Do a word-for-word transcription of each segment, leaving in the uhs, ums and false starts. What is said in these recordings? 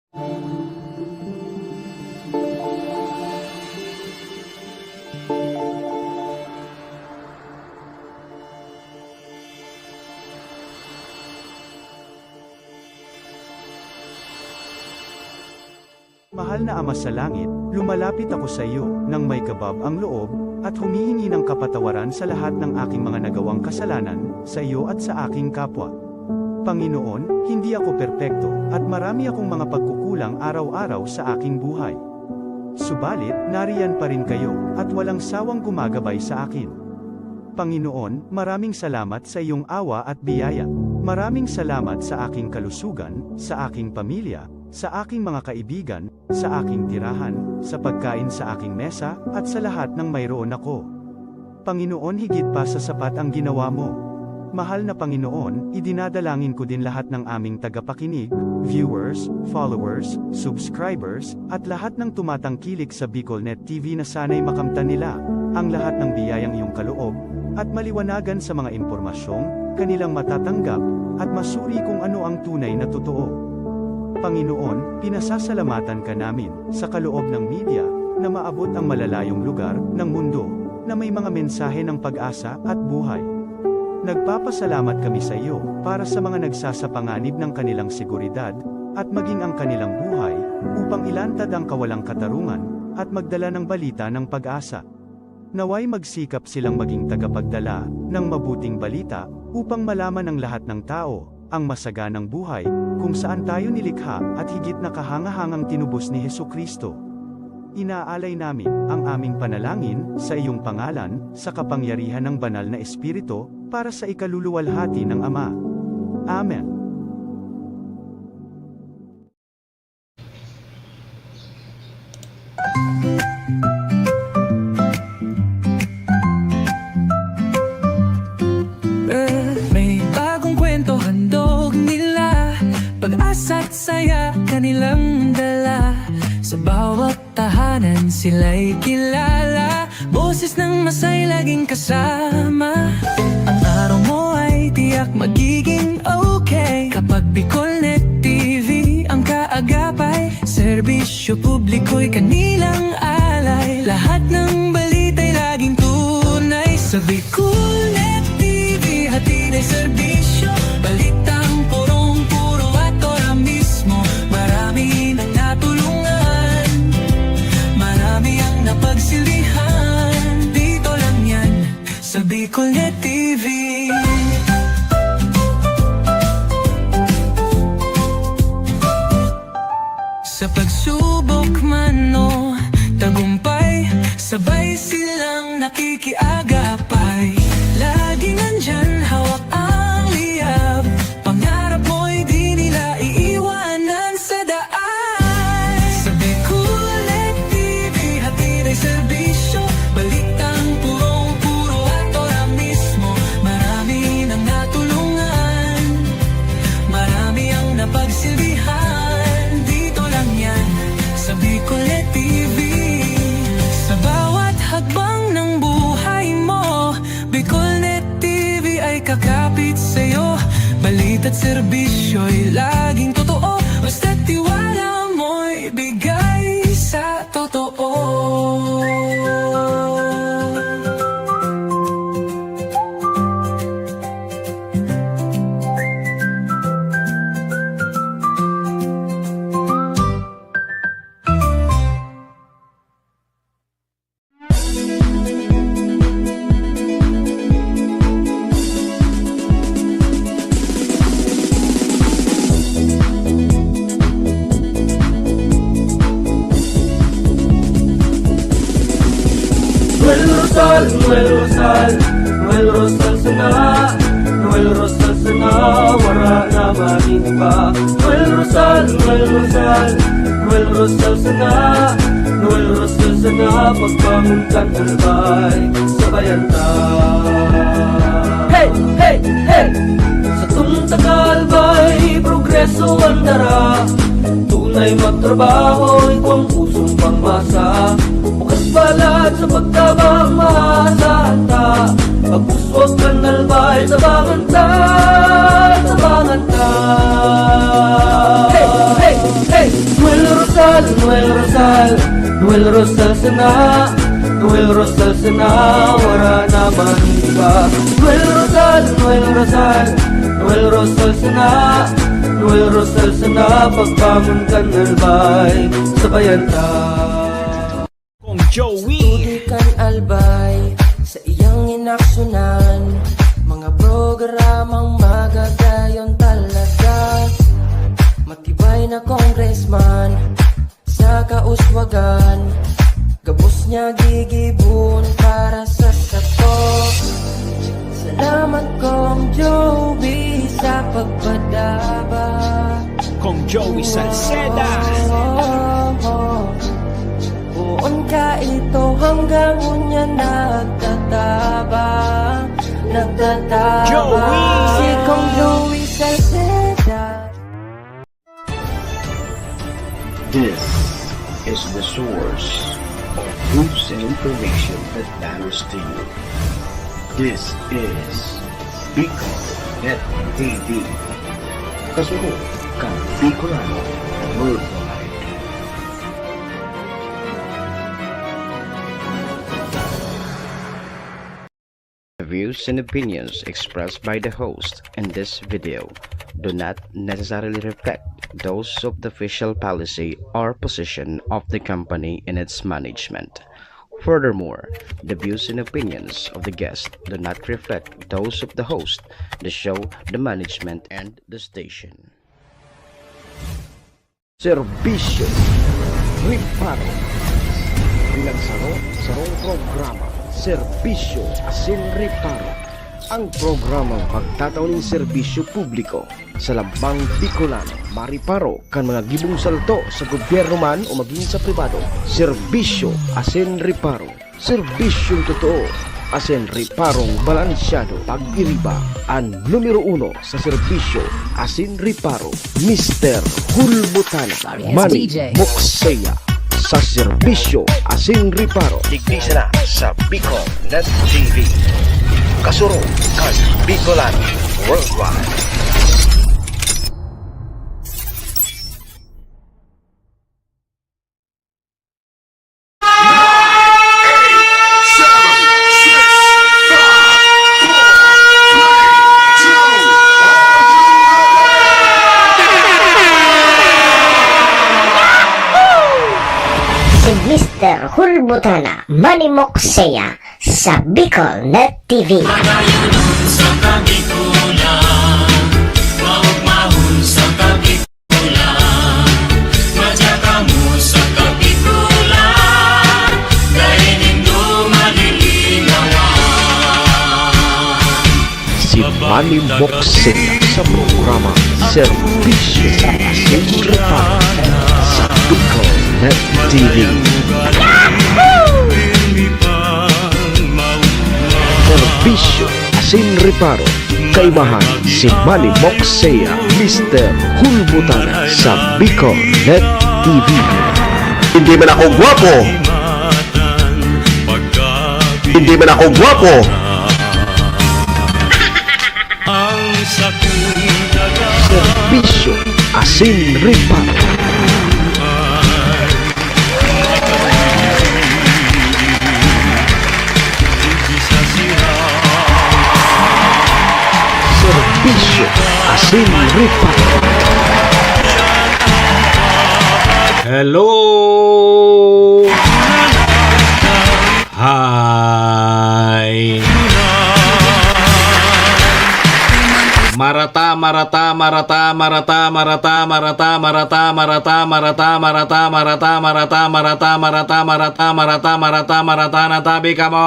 Mahal na Ama sa Langit, lumalapit ako sa iyo nang may kabab ang loob, at humihingi ng kapatawaran sa lahat ng aking mga nagawang kasalanan, sa iyo at sa aking kapwa. Panginoon, hindi ako perpekto, at marami akong mga pagkukulang araw-araw sa aking buhay. Subalit, nariyan pa rin kayo, at walang sawang gumagabay sa akin. Panginoon, maraming salamat sa iyong awa at biyaya. Maraming salamat sa aking kalusugan, sa aking pamilya, sa aking mga kaibigan, sa aking tirahan, sa pagkain sa aking mesa, at sa lahat ng mayroon ako. Panginoon, higit pa sa sapat ang ginawa mo. Mahal na Panginoon, idinadalangin ko din lahat ng aming tagapakinig, viewers, followers, subscribers, at lahat ng tumatangkilik sa BicolNet T V na sana'y makamtan nila ang lahat ng biyayang iyong kaloob at maliwanagan sa mga impormasyong kanilang matatanggap at masuri kung ano ang tunay na totoo. Panginoon, pinasasalamatan ka namin sa kaloob ng media na maabot ang malalayong lugar ng mundo na may mga mensahe ng pag-asa at buhay. Nagpapasalamat kami sa iyo para sa mga nagsasapanganib ng kanilang seguridad at maging ang kanilang buhay upang ilantad ang kawalang katarungan at magdala ng balita ng pag-asa. Nawa'y magsikap silang maging tagapagdala ng mabuting balita upang malaman ng lahat ng tao ang masaganang buhay kung saan tayo nilikha at higit na kahangahangang tinubos ni Jesu-Cristo. Inaalay namin ang aming panalangin sa iyong pangalan, sa kapangyarihan ng Banal na Espiritu, para sa ikaluluwalhati ng Ama. Amen. May bagong kwento handog nila, pag-asa't saya kanilang dala. Sa bawat tahanan sila'y kilala, boses ng masay laging kasama. Ang araw mo ay tiyak magiging okay kapag BicolNet T V ang kaagapay. Serbisyo publiko'y kanilang alay, lahat ng balita'y laging tunay. Sa BicolNet T V, hatid ay serbisyo, balitang purong-puro at ora mismo. Marami nang natulungan, marami ang napagsilbihan. Dito lang yan, sa BicolNet T V. Sa pagsubok man o tagumpay, sabay silang nakikiagapay. Laging nandyan, hawak ang liyab. Pangarap mo'y di nila iiwanan sa daan. Sa BicolNet T V, hatid ay serbisyo, balitang purong-puro at ora mismo. Marami nang natulungan, marami ang napagsilbihan. Dito lang yan, sa BicolNet T V. Sa bawat hakbang ng buhay mo, BicolNet T V ay kakapit sa'yo. Balita't serbisyo'y laging totoo, basta't tiwala mo'y bigay sa totoo. Noel Rosal, Noel Rosal, Noel Rosal sana, Noel Rosal sana, wara na maning iba. Noel Rosal, Noel Rosal, Noel Rosal sana, Noel Rosal sana, pagbangon kan Albay, sabayan ta. Hey! Hey! Hey! Satong taga Albay, progreso ang dara. Tunay magtrabaho, igwang pusong pangmasa. Bukas palad sa pagtabang, maasahan ta. Pagpuswag kan Albay, tabangan ta, tabangan ta. Hey! Hey! Hey! Noel Rosal, Noel Rosal sana, Noel Rosal sana, wala naman iba. Noel Rosal, Noel Rosal, Noel Rosal sana, Noel Rosal sana, pagbangon kan albay, sabayan ta. Kong Joey. Tudoy kan albay, sa iyang inaksyonan, mga programang magagayon talaga. Matibay na congressman, sa kauswagan, gabos niya gigibon para sa sato. Salamat, Kong Joey, sa pagpadaba. Kong Joey Salceda. Poon ka ito hanggang unya nagtataba, nagtataba. Joey. Si Kong Joey Salceda. This is the source of news and information that matters to you. This is Bicol Net T V. Kasunod kan Bicolano Worldwide. The views and opinions expressed by the host in this video do not necessarily reflect those of the official policy or position of the company and its management. Furthermore, the views and opinions of the guest do not reflect those of the host, the show, the management, and the station. Serbisyo Reparo. Bilang saro, sarong programa, Serbisyo asin Reparo. Ang programang pagtatao nin serbisyo publiko sa lambang Bicolano, mariparo kan mga gibong salto sa gobyerno man o magin sa pribado. Serbisyo asin Reparo. Serbisyong totoo asin reparong balansyado. Pag-iriba, an numero uno sa serbisyo asin reparo, Mister Hulbutana. Sorry, it's Manny D J. Moksea sa serbisyo asin reparo. Digdi sana sa Bicol Net T V. Kasurog kan Bicolano Worldwide. Si Mister Hulbutana, Manny Moksea, sa Bicol Net T V. Madayon sa Kabikulan, maugmahon sa Kabikulan. Madya kamo sa Kabikulan, dai nindo malilinawan. Si Manny Moksea sa programa Serbisyo asin Reparo sa Bicol Net T V. Serbisyo asin Reparo, kaibahan si Manny Moksea, Mister Hulbutana sa Bicol Net T V. Hindi man ako gwapo. Hindi man ako gwapo. Serbisyo asin reparo. Serbisyo asin reparo. Hello! Hi! Marata, marata, marata, marata, marata, marata, marata, marata, marata, marata, marata, marata, marata, marata, marata, marata, marata, marata, natabi kamo.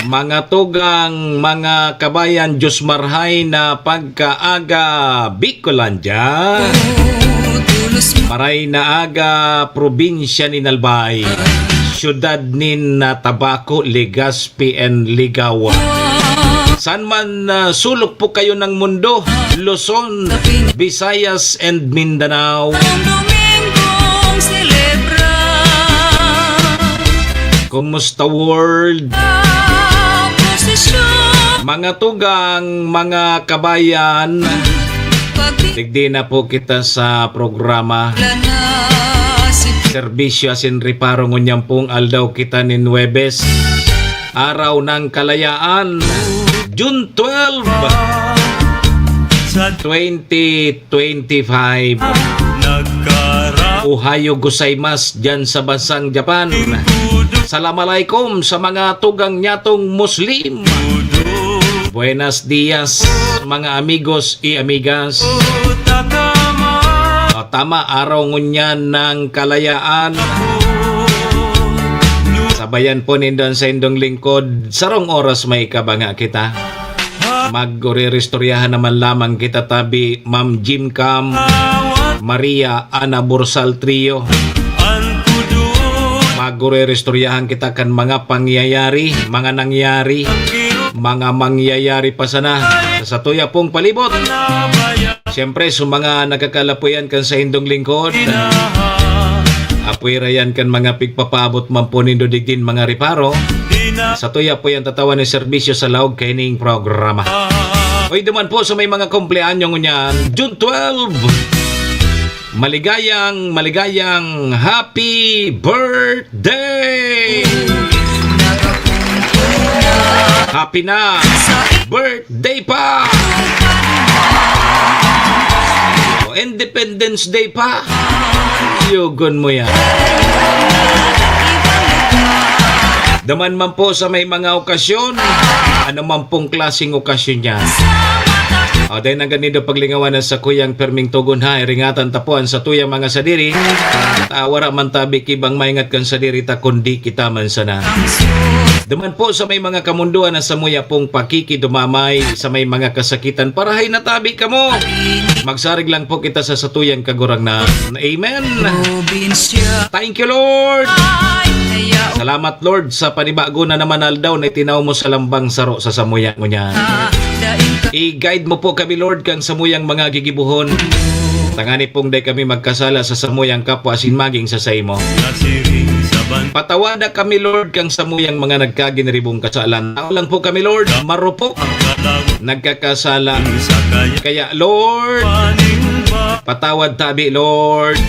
Mga tugang, mga kabayan, Diyos marhay na pagkaaga, Bicolandia. Maray na aga, probinsya nin Albay, syudad nin, ah, Tabaco, Legazpi, and Ligao. Saan man, ah, sulok po kayo ng mundo, Luzon, Visayas, and Mindanao. Kumusta, world? Mga tugang, mga kabayan, digdi na po kita sa programa Serbisyo asin Reparo. Ngunyan pong aldaw kita nin Huwebes, Araw ng Kalayaan, June twelve, twenty twenty-five. Ohayo gozaimasu dyan sa bansang Japan. Salam alaikum sa mga tugang nyatong Muslim. Buenos dias, mga amigos y amigas. O, tama, araw ngunyan ng kalayaan. Sabayan po nindo an saindong lingkod, sarong oras may kabanga kita. Maguriristoryahan naman lamang kita tabi, Ma'am Jim Cam, Maria Ana Bursal Trio. Maguriristoryahan kita kan mga pangyayari, mga nangyari, mga mangyayari pa sana sa satuya pong palibot. Siyempre, sa mga nagkakalapuyan kan saindong lingkod, apwera yan kan mga pigpapaabot man po nindo digdin mga reparo. Satuya po yan tatawan ni serbisyo sa laog kaining programa. Oy, duman po sa may mga kumpleanyo ngunyan, June twelve. Maligayang, maligayang happy birthday! Happy na! Birthday pa! O, Independence Day pa! Yugon mo yan. Daman man po sa may mga okasyon, ano man pong klaseng okasyon niya. O, dahil na ganido paglingawan na sa kuyang perming tugon ha, iringatan ta po an satuyang mga sadiri. Ta, wara man tabi kibang maingat kan sadiri ta, kundi kita man sana. Daman po sa may mga kamundoan na samuya pong pakikidumamay sa may mga kasakitan, parahay na tabi kamo. Magsarig lang po kita sa satuyang Kagurangnan. Amen. Thank you, Lord. Salamat, Lord, sa panibago na naman aldaw na itinaw mo sa lambang saro sa samuya ngunyan. I-guide mo po kami, Lord, kan samuyang mga gigibohon. Tangani pong dai kami magkasala sa samuyang kapwa asin magin sa saimo. Patawada kami, Lord, kan samuyang mga nagkaginiribong kasalan. Tao lang po kami, Lord, marupok, nagkakasala. Kaya, Lord, patawad tabi, Lord.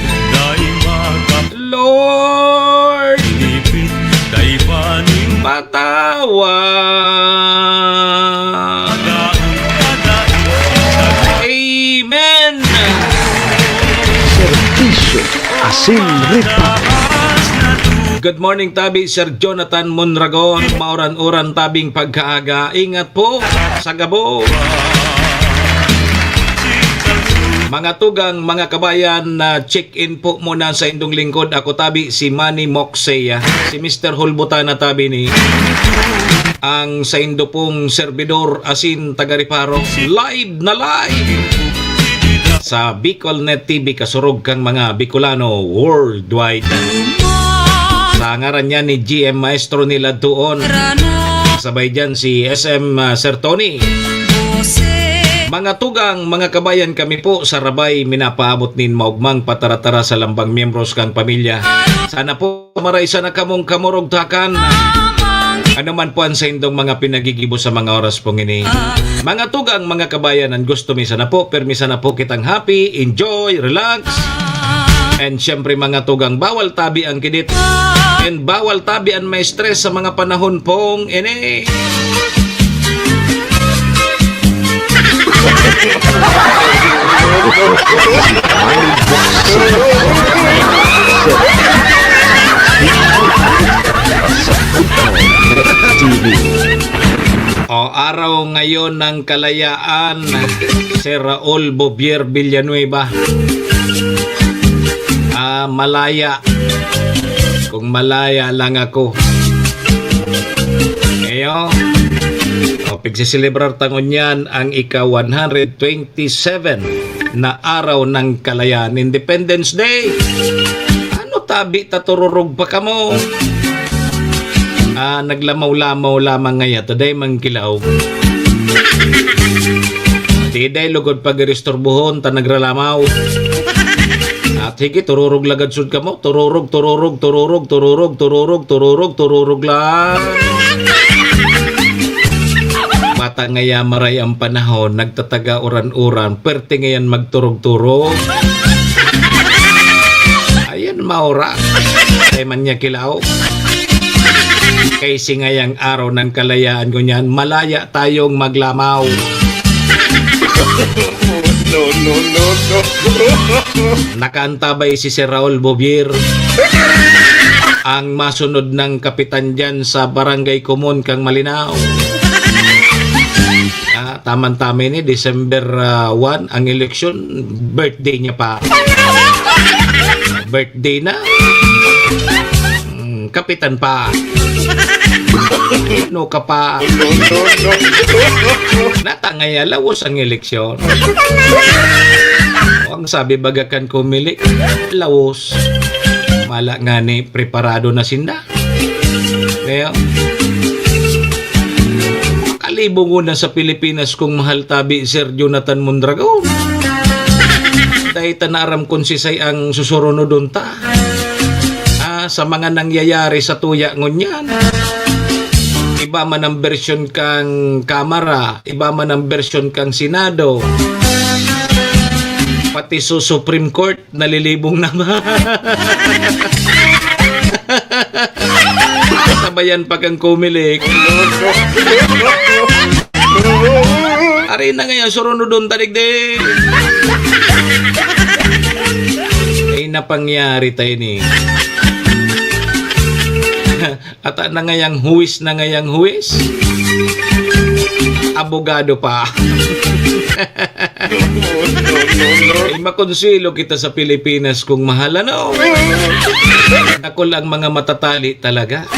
Lord, patawad. Amen. Serbisyo asin reparo. Good morning, tabi, Sir Jonathan Mondragon. Mauran-uran tabing pagkaaga. Ingat po sa gabos. Mga tugang, mga kabayan, na check-in po muna sa indong lingkod. Ako tabi si Manny Moxey, ah. Si Mister Hulbutana tabi ni ang saindo pong serbidor asin taga-reparo. Live na live sa Bicolnet T V, kasurog kang mga Bicolano worldwide. Sa ngaran niya ni G M Maestro Nila Duon. Sabay dyan si S M, ah, Sir Tony. Mga tugang, mga kabayan, kami po sa Rabay minapaabot nin maugmang pataratara sa lambang miyembros kang pamilya. Sana po maray sana kamong kamurugtakan. Ano man po ang saindong mga pinagigibo sa mga oras pong ini. Mga tugang, mga kabayan, ang gusto mi sana po, permi sana po kitang happy, enjoy, relax. And syempre, mga tugang, bawal tabi ang kidit. And bawal tabi ang ma-stress sa mga panahon pong ini. O, araw ngayon ng kalayaan, Sir Raul Bobier Villanueva. Ah, malaya. Kung malaya lang ako. Ngayon, o, pagsiselebrar ta ngunyan ang ika one hundred twenty-seven na araw ng kalayaan, Independence Day. Ano tabi ta tururog pa kamo? Ah, naglamaw-lamaw lamang ngaya, ta dai man kilaog. Di dai lugod pag-iristurbuhon ta nagralamaw. At higi, tururog lagad sud kamo. Tururog, tururog, tururog, tururog, tururog, tururog, tururog lang. Bat Tangaya maray ang panahon, nagtataga uran-uran, pwerte ngayan magturog-turog. Ayan, maura. Ay man niya kilaw. Kay si ngayang araw ng kalayaan ko niyan, malaya tayong maglamaw. No, no, no, no. Nakaantabay si Sir Raul Bobier, ang masunod ng kapitan dyan sa Barangay Komon kang Malinao. Ah, taman-tama ini, December, ah, one, ang eleksyon, birthday niya pa. Birthday na. Hmm, kapitan pa. No ka pa. Natangay, ah, lawos ang eleksyon. O, ang sabi baga kan Comelec, lawos. Mala nga ni, preparado na sinda. Kaya, kalibong na sa Pilipinas kung mahal tabi, Sir Jonathan Mondragon. Dahil ta naaram kung sisay ang susurunodon ta. Ah, sa mga nangyayari sa tuya ngunyan. Iba man ang bersyon kang Kamara, iba man ang bersyon kang Senado. Pati sa Supreme Court, nalilibong naman. Sabayan pa kang Comelec. Ari na ngayon, surunodon ta digdi. Ay, napangyari tayo ni. Ata na ngayang huwis, na ngayang huwis. Abogado pa. Ay, makonsuelo kita sa Pilipinas kung mahal, ano? Dakul ang mga matatali talaga.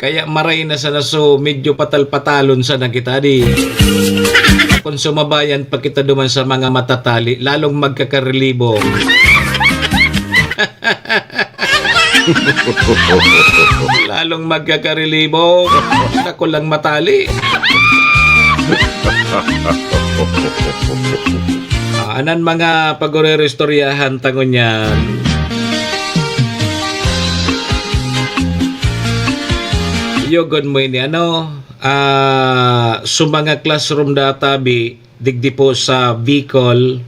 Kaya maray na sana, so medyo patal-patalon sana kita, di. Kung sumabayan pa kita duman sa mga matatali, lalong magkakarelibo. Lalong magkakarelibo. Dakul ang matali. Ah, anan mga pagurero-istoryahan ta ngunyan. Yogon mo ini, ano? Ah, so mga classroom databi, digdi po sa Bicol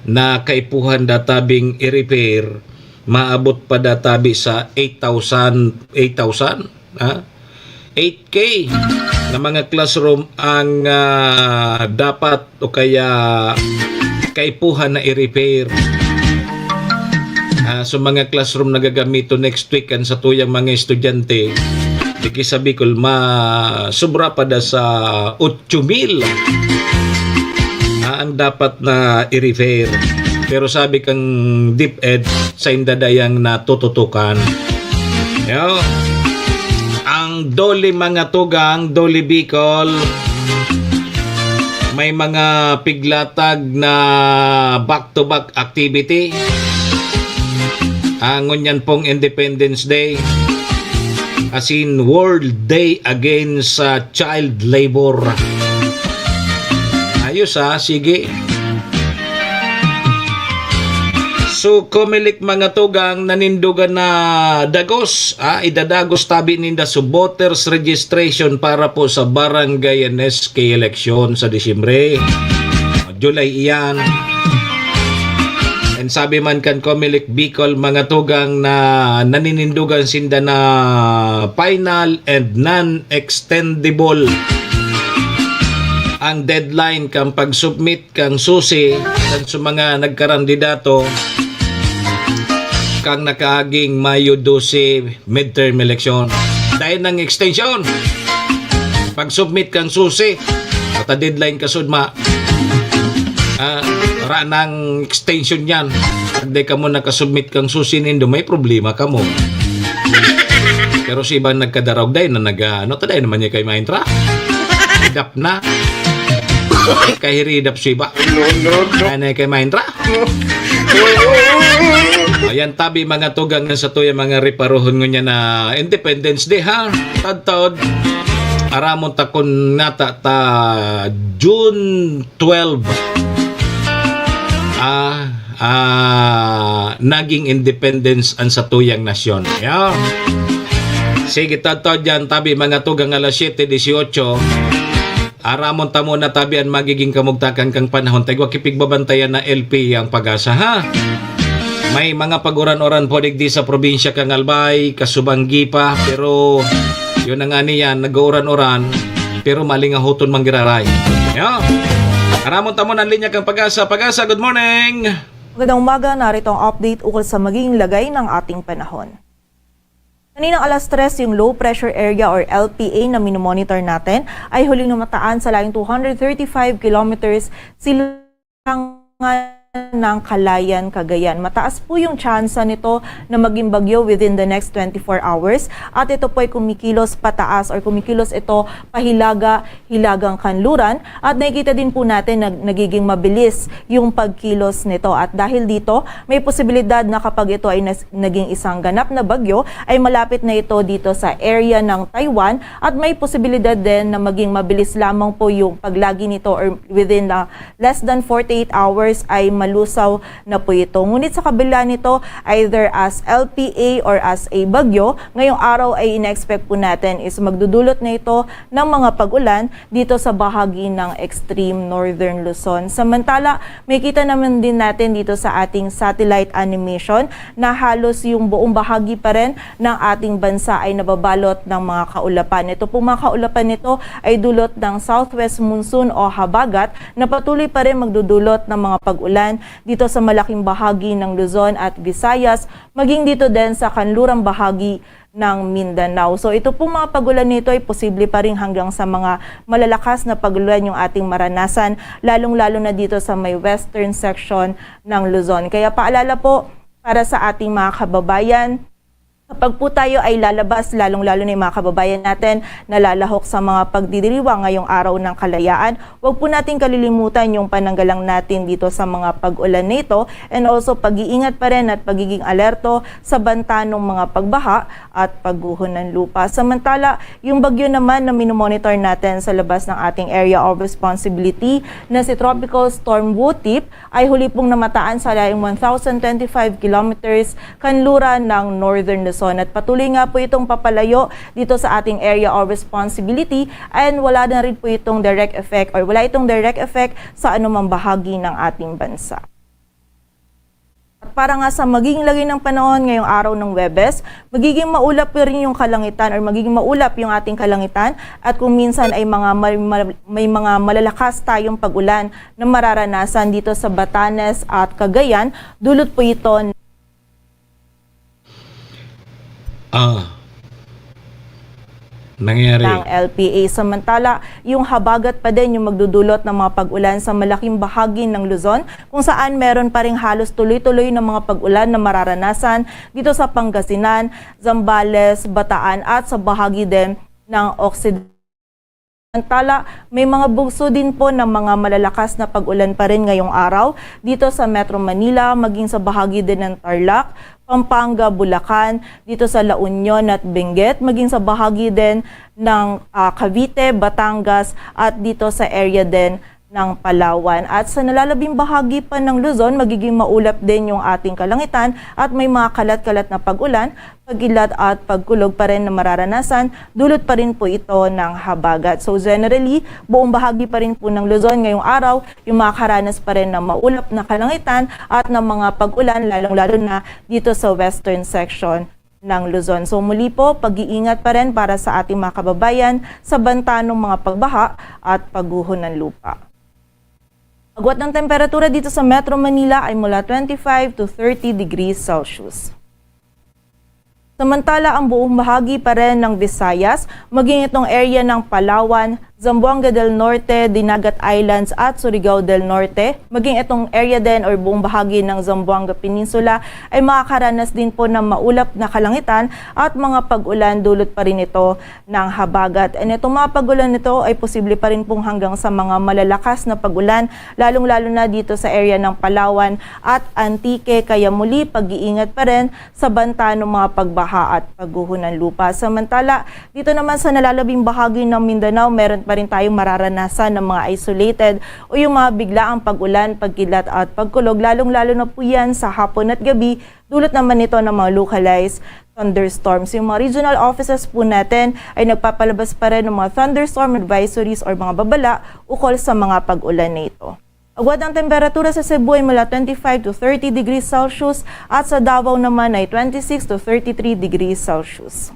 na kaipuhan databing i-repair, maabot pa databi sa eight thousand, eight thousand, ha? Eight K na mga classroom ang, ah, dapat o kaya kaipuhan na i-repair. Ah, so mga classroom na gagamiton next week kan satuyang mga estudyante, digdi sa Bicol, ma-, sobra pa da sa otso mil, ah, ang dapat na i-repair. Pero sabi kang DepEd, sainda dayang natututukan. Yo. Ang DOLE mga tugang, DOLE Bicol, may mga piglatag na back-to-back activity. Ah, ngunyan pong Independence Day, as in World Day Against, ah, Child Labor. Ayos, ah, sige. So, Comelec mga tugang, nanindugan na dagos, ah, idadagos tabi ninda sa voters registration para po sa barangay and S K election sa Disyembre. July iyan. And sabi man kan Comelec Bicol, mga tugang, na naninindugan sinda na final and non-extendable ang deadline kan pag-submit kan susi kan sa mga nagkarandidato kan nakaaging Mayo dose midterm election. Dai nang extension. Pag-submit kan susi, ata deadline ka sud ma. Ah, ra nang extension yan. Pag di kamo nakasubmit kang susi nindo, may problema kamo. Pero si iba nagkadarog, dai na nag-, ano, ta dai naman niya kay maintra. Hidap na. Kahiridap si iba. No, no, no. Ay, na kay maintra. Ayan, tabi mga tugang na sa tuya, mga riparohon ngunyan na Independence Day, ha? Tadtod, aramon ta kun nata ta June twelve. Ah, ah, naging independence ang satuyang nasyon. Yeah. Sige, tadtaw dyan, tabi, mga tugang alas siyete dieciocho. Aramon ta muna, tabi, an magiging kamugtakan kan panahon. Taigwa kipigbabantayan na L P A ang PAGASA, ha? May mga pag-uran-uran po digdi sa probinsya kan Albay, kasubanggi pa, pero yun na nga niyan, nag-uuran-uran, pero malingahoton man giraray. Yo. Aramon ta muna an linya kan PAGASA. PAGASA, good morning! Magandang umaga, narito ang update ukol sa magiging lagay ng ating panahon. Kaninang alas tres, yung low pressure area or L P A na minomonitor natin ay huling namataan sa layong two hundred thirty-five kilometers silangan ng Calayan, Cagayan. Mataas po yung tsansa nito na maging bagyo within the next twenty-four hours, at ito po ay kumikilos pataas or kumikilos ito pahilaga, hilagang kanluran, at nakikita din po natin na nagiging mabilis yung pagkilos nito. At dahil dito, may posibilidad na kapag ito ay nas-, naging isang ganap na bagyo, ay malapit na ito dito sa area ng Taiwan, at may posibilidad din na maging mabilis lamang po yung paglagi nito, or within the less than forty-eight hours ay malusaw na po ito. Ngunit sa kabila nito, either as L P A or as a bagyo, ngayong araw ay ina-expect po natin is magdudulot na ito ng mga pag-ulan dito sa bahagi ng extreme northern Luzon. Samantala, makikita naman din natin dito sa ating satellite animation na halos yung buong bahagi pa rin ng ating bansa ay nababalot ng mga kaulapan. Ito pong mga kaulapan nito ay dulot ng southwest monsoon o habagat na patuloy pa rin magdudulot ng mga pag-ulan dito sa malaking bahagi ng Luzon at Visayas, maging dito din sa kanlurang bahagi ng Mindanao. So, ito pong mga pag-ulan nito ay posible pa rin hanggang sa mga malalakas na pag-ulan yung ating maranasan, lalong-lalo na dito sa may western section ng Luzon. Kaya paalala po para sa ating mga kababayan, kapag po tayo ay lalabas, lalong-lalo na yung mga kababayan natin na lalahok sa mga pagdidiriwang ngayong araw ng kalayaan, huwag po nating kalilimutan yung pananggalang natin dito sa mga pag-ulan na ito, and also pag-iingat pa rin at pagiging alerto sa banta ng mga pagbaha at pagguho ng lupa. Samantala, yung bagyo naman na minomonitor natin sa labas ng ating area of responsibility na si Tropical Storm Wotip ay huli pong namataan sa layong one thousand twenty-five kilometers kanluran ng Northern Luzon, at patuloy nga po itong papalayo dito sa ating area of responsibility, and wala na rin po itong direct effect or wala itong direct effect sa anumang bahagi ng ating bansa. At para nga sa magiging lagay ng panahon ngayong araw ng Huwebes, magiging maulap pa rin yung kalangitan or magiging maulap yung ating kalangitan, at kung minsan ay mga mal-, mal-, may mga malalakas tayong pag-ulan na mararanasan dito sa Batanes at Cagayan, dulot po ito Ah. Nangyayari. Ng L P A. Samantala, yung habagat pa din yung magdudulot ng mga pag-ulan sa malaking bahagi ng Luzon, kung saan meron pa ring halos tuloy-tuloy na mga pag-ulan na mararanasan dito sa Pangasinan, Zambales, Bataan at sa bahagi din ng Occidental. Samantala, may mga bugso din po ng mga malalakas na pag-ulan pa rin ngayong araw dito sa Metro Manila, maging sa bahagi din ng Tarlac, Pampanga, Bulacan, dito sa La Union at Benguet, maging sa bahagi din ng, ah, Cavite, Batangas, at dito sa area din ng Palawan. At sa nalalabing bahagi pa ng Luzon, magiging maulap din yung ating kalangitan at may mga kalat-kalat na pag-ulan, pagkilat at pagkulog pa rin na mararanasan, dulot pa rin po ito ng habagat. So generally, buong bahagi pa rin po ng Luzon ngayong araw, yung makakaranas pa rin ng maulap na kalangitan at ng mga pag-ulan, lalong-lalo na dito sa western section ng Luzon. So muli po, pag-iingat pa rin para sa ating mga kababayan sa banta ng mga pagbaha at pagguho ng lupa. Agwat ng temperatura dito sa Metro Manila ay mula twenty-five to thirty degrees Celsius. Samantala, ang buong bahagi pa rin ng Visayas, maging itong area ng Palawan, Zamboanga del Norte, Dinagat Islands at Surigao del Norte, maging itong area din or buong bahagi ng Zamboanga Peninsula ay makakaranas din po ng maulap na kalangitan at mga pag-ulan, dulot pa rin ito ng habagat. And itong mga pag-ulan nito ay posible pa rin pong hanggang sa mga malalakas na pag-ulan, lalong-lalo na dito sa area ng Palawan at Antique. Kaya muli, pag-iingat pa rin sa banta ng mga pagbaha at pagguho ng lupa. Samantala, dito naman sa nalalabing bahagi ng Mindanao, meron pa rin tayong mararanasan ng mga isolated o yung mga biglaang pag-ulan, pagkilat at pagkulog, lalong-lalo na po yan sa hapon at gabi. Dulot naman nito ng mga localized thunderstorms. Yung mga regional offices po natin ay nagpapalabas pa rin ng mga thunderstorm advisories or mga babala ukol sa mga pag-ulan na ito. Agwat ang temperatura sa Cebu ay mula twenty-five to thirty degrees Celsius at sa Davao naman ay twenty-six to thirty-three degrees Celsius.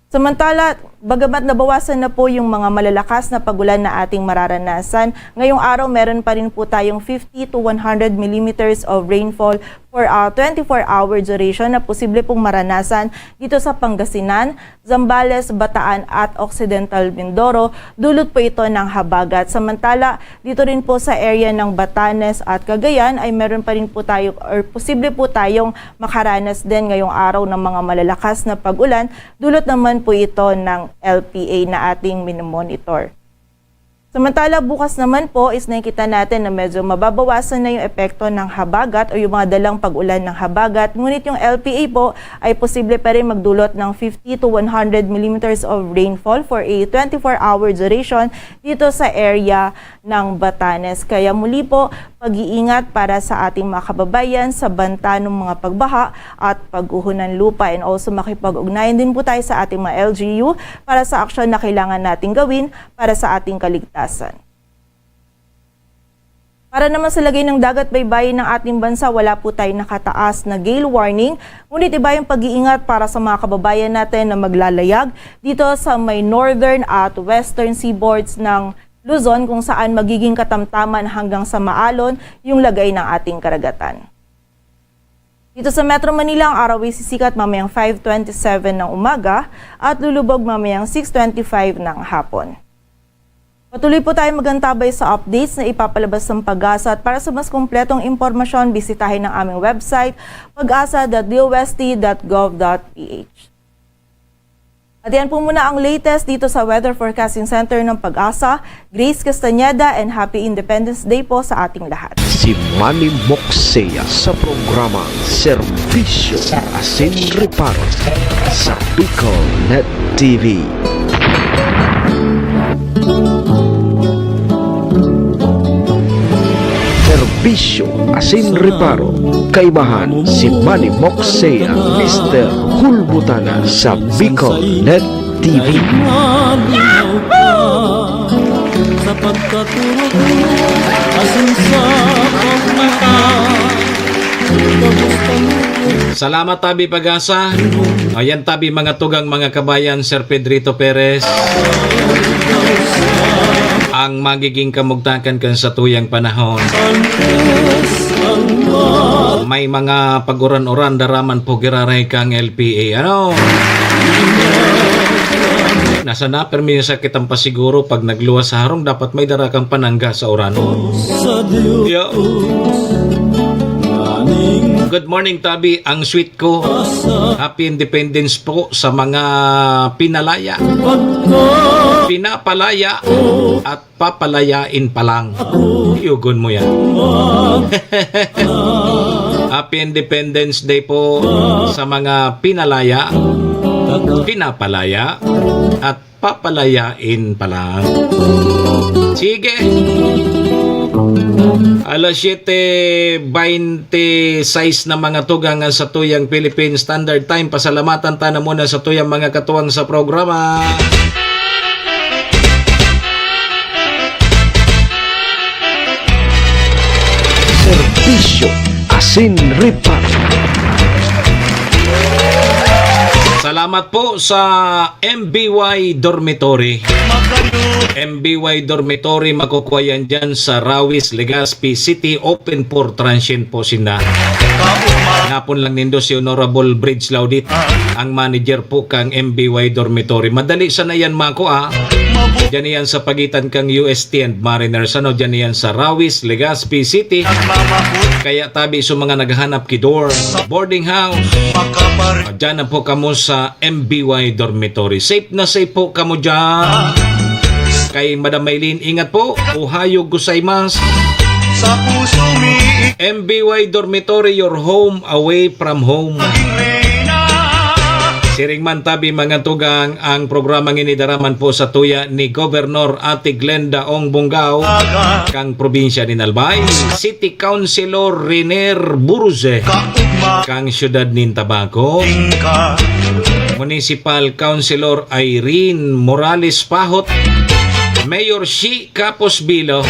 Samantala, bagamat nabawasan na po yung mga malalakas na pag-ulan na ating mararanasan, ngayong araw meron pa rin po tayong fifty to one hundred millimeters of rainfall for a twenty-four hour duration na posible pong maranasan dito sa Pangasinan, Zambales, Bataan at Occidental Mindoro. Dulot po ito ng habagat. Samantala, dito rin po sa area ng Batanes at Cagayan ay meron pa rin po tayo or posible po tayong makaranas din ngayong araw ng mga malalakas na pag-ulan. Dulot naman po ito ng L P A na ating minomonitor. Samantala, bukas naman po is nakikita natin na medyo mababawasan na yung epekto ng habagat o yung mga dalang pag-ulan ng habagat. Ngunit yung L P A po ay posible pa rin magdulot ng fifty to one hundred millimeters of rainfall for a twenty-four hour duration dito sa area ng Batanes. Kaya muli po, pag-iingat para sa ating mga kababayan sa banta ng mga pagbaha at pagguho ng lupa. And also, makipag-ugnayan din po tayo sa ating mga L G U para sa aksyon na kailangan nating gawin para sa ating kaligtasan. Para naman sa lagay ng dagat baybayin ng ating bansa, wala po tayong nakataas na gale warning. Ngunit iba yung pag-iingat para sa mga kababayan natin na maglalayag dito sa may northern at western seaboards ng Luzon, kung saan magiging katamtaman hanggang sa maalon yung lagay ng ating karagatan. Dito sa Metro Manila, ang araw ay sisikat mamayang five twenty-seven ng umaga at lulubog mamayang six twenty-five ng hapon. Patuloy po tayong magantabay sa updates na ipapalabas ng PAGASA, at para sa mas kumpletong impormasyon, bisitahin ang aming website, pagasa dot D O S T dot gov dot P H. At yan po muna ang latest dito sa Weather Forecasting Center ng PAGASA. Grace Castañeda, and happy Independence Day po sa ating lahat. Si Manny Moksea sa programang Serbisyo Asin Reparo sa Bicol Net T V. Serbisyo asin reparo, kaibahan si Manny Moksea, Mister Hulbutana sa Bicol Net T V. Sa pagkaturog mo, asin sa pagmata. Salamat, tabi PAGASA. Ayan, tabi mga tugang, mga kabayan, Sir Pedrito Perez. Ang magiging kamugtakan kan satuyang panahon. May mga pag-uran-uran daraman po giraray kang L P A. Ano? Nasa na, permi sa kitang pasiguro, pag nagluwas sa harong, dapat may dara kang panangga sa uran. Yo. Good morning, tabi, ang sweet ko. Happy Independence po sa mga pinalaya. Pinapalaya at papalayain pa lang. Yugon mo yan. Happy Independence Day po sa mga pinalaya, pinapalaya, at papalayain pa lang. Sige. Alas siyete bente sais na, mga tugang, sa tuyang Philippine Standard Time. Pasalamatan ta na muna sa tuyang mga katuwang sa programa. Serbisyo asin reparo. Salamat po sa M B Y Dormitory. M B Y Dormitory, makukuha yan dyan sa Rawis, Legazpi City. Open for transient po sinda. Ngapon lang nindo si Honorable Bridge Laudit, ang manager po kang M B Y Dormitory. Madali sana yan makua. Diyan yan sa pagitan kang U S T and Mariners. Ano, diyan yan sa Rawis, Legazpi City. Kaya tabi sa mga naghahanap ki dorm, boarding house, ah, diyan na po kamo sa M B Y Dormitory. Safe na safe po kamo diyan. Kay Madam Maylene, ingat po. Ohayo gozaimasu. Sa puso mi M B Y Dormitory, your home away from home. Siring man tabi, mga tugang, ang programang ini daraman po sa tuya ni Gobernador Ate Glenda Ong Bongao, kang probinsya nin Albay, City Councilor Riner Burze, kang siyudad nin Tabaco, Municipal Councilor Irene Morales Pahot, Mayor Shi Capos Bilo,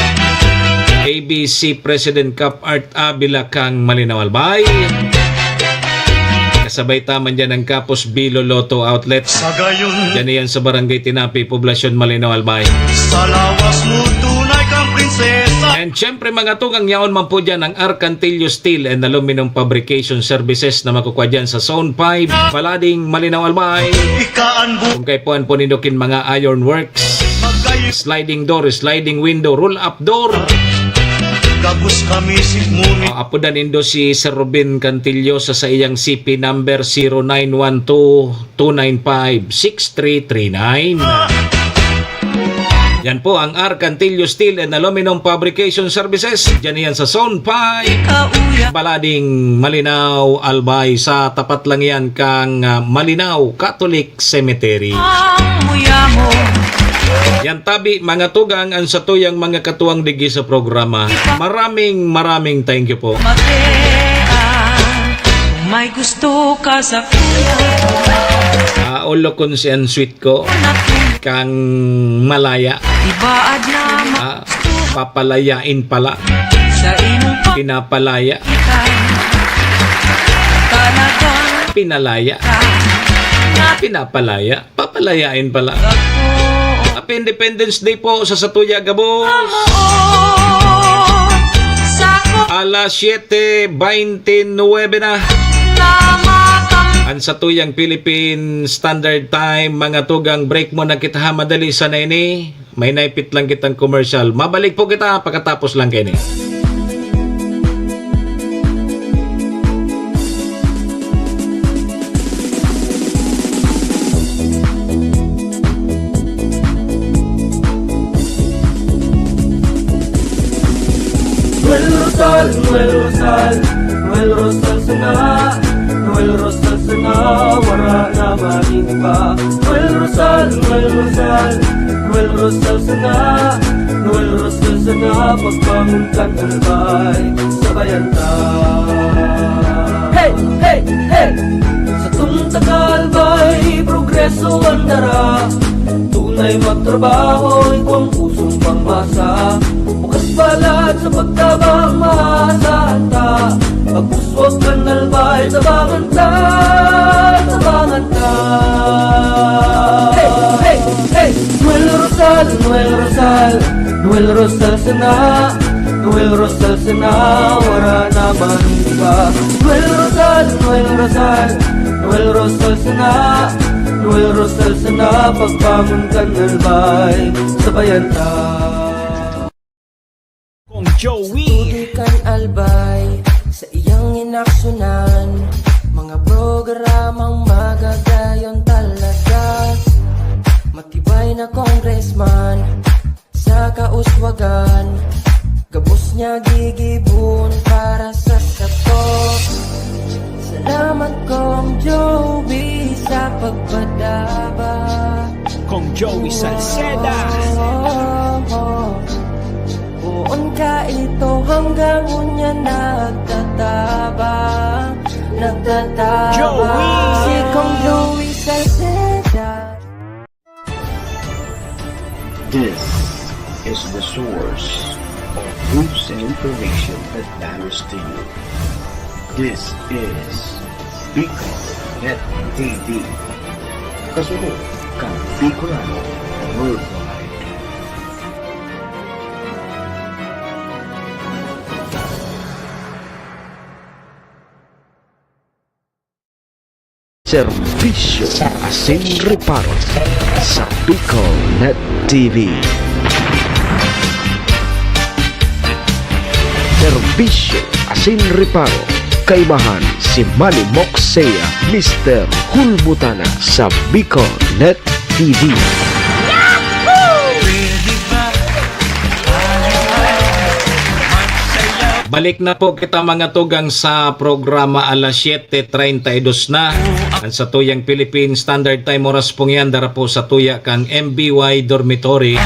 A B C President Cap Art Avila kang Malinao Albay. Kasabay ta man dyan ang Capos Bilo Lotto Outlet. Sa gayon, Diyan iyan sa Barangay Tinapi, Poblacion Malinao Albay. Sa lawas mo, tunay kang prinsesa. And syempre, mga tugang, yaon man po dyan ang Arcantillo Steel and Aluminum Fabrication Services na makukuha dyan sa Zone five, Balading, Malinao Albay. Ika ang bu- Kung kaipuhan po nindo kin mga iron works, sliding door, sliding window, roll-up door. Gabos kami, sigmuni. Ah, apodan nindo si Sir Ruben Cantillo sa saiyang C P number zero nine one two two nine five six three three nine. Yan po ang Arcantillo Steel and Aluminum Fabrication Services. Diyan yan sa Zone five, Balading, Malinao, Albay. Sa tapat lang yan kang, ah, Malinao Catholic Cemetery. Ang muya mo. Yan tabi, mga tugang, ang satuyang mga katuwang digdi sa programa. Maraming, maraming thank you po. Matea, kung may gusto ka sa kuya. Ah, olo, kung si ang sweet ko, kang malaya. Ibaad na. Ah, papalayain pala. Sa imong pa- Pinapalaya. Talagang Pinalaya. Pinapalaya. Papalayain pala. Happy Independence Day po sa satuya, gabos. Alas siete veintinuebe na. Ang satuyang Philippine Standard Time, mga tugang, break muna kita ha, madali sana ini. May naipit lang kitang commercial. Mabalik po kita pagkatapos lang kaini. Noel Rosal, Noel Rosal, Noel Rosal sana, Noel Rosal sana, wara na man iba. Noel Rosal, Noel Rosal, Noel Rosal sana, Noel Rosal sana, pagbangon kan Albay, sabayan ta. Hey, hey, hey! Satong taga Albay, progreso an dara. Tunay magtrabaho, igwang pusong pangmasa. Bukas palad sa pagtabang, maasahan ta. Pagpuswag kan Albay, tabangan ta, tabangan ta. Hey, hey, hey! Noel Rosal, Noel Rosal, Noel Rosal sana, Noel Rosal sana, wara na man iba. Noel Rosal, Noel Rosal, Noel Rosal sana, Noel Rosal sana, pagbangon kan Albay, sabayan ta. Kong Joey. Sa tudoy kan Albay, sa iyang inaksyonan, mga programang magagayon talaga. Matibay na congressman, sa kauswagan, gabos niya gigibon para sa sato. Salamat, Kong Joey, sa pagpadaba. Kong Joey Salceda. Oh, oh, oh. Poon ka ito hanggang unya nagtatabang, nagtatabang. Joey! Si Kong Joey Salceda. This is the source of news and information that matters to you. This is Bicol Net T V. Kasunod kan Bicolano Worldwide. Serbisyo asin reparo sa Bicol Net T V. Serbisyo asin reparo, kaimahan si Manny Moxea, Mister Hulbutana sa Bicol Net T V. Balik na po kita, mga tugang, sa programa. Alas siyete treinta y dos na. Ang satuyang Philippine Standard Time, oras pong yan, dara po satuya kang M B Y Dormitory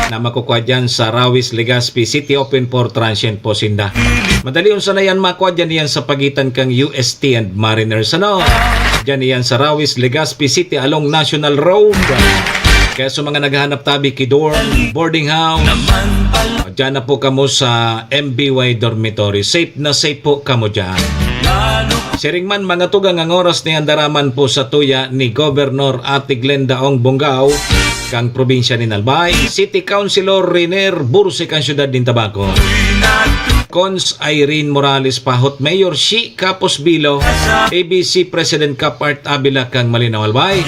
na makukuha dyan sa Rawis, Legazpi City. Open for transient po sinda. Madali unsa na yan makwa, dyan yan sa pagitan kang U S T and Mariners, ano? Dyan yan sa Rawis, Legazpi City along National Road. Kaya sa mga naghahanap tabi ki dorm, boarding house, dyan na po kamo sa M B Y dormitory. Safe na safe po kamo dyan. Siring man, mga tugang, ang oras ni andaraman po sa tuya ni Governor Ate Glenda Ong Bongao, kang probinsya ni Albay, City Councilor Riner Bursik ang syudad nin Tabaco. Cons Irene Morales Pahot, Mayor Shi Capos Bilo, A B C President Cap Art Avila kang Malinao Albay,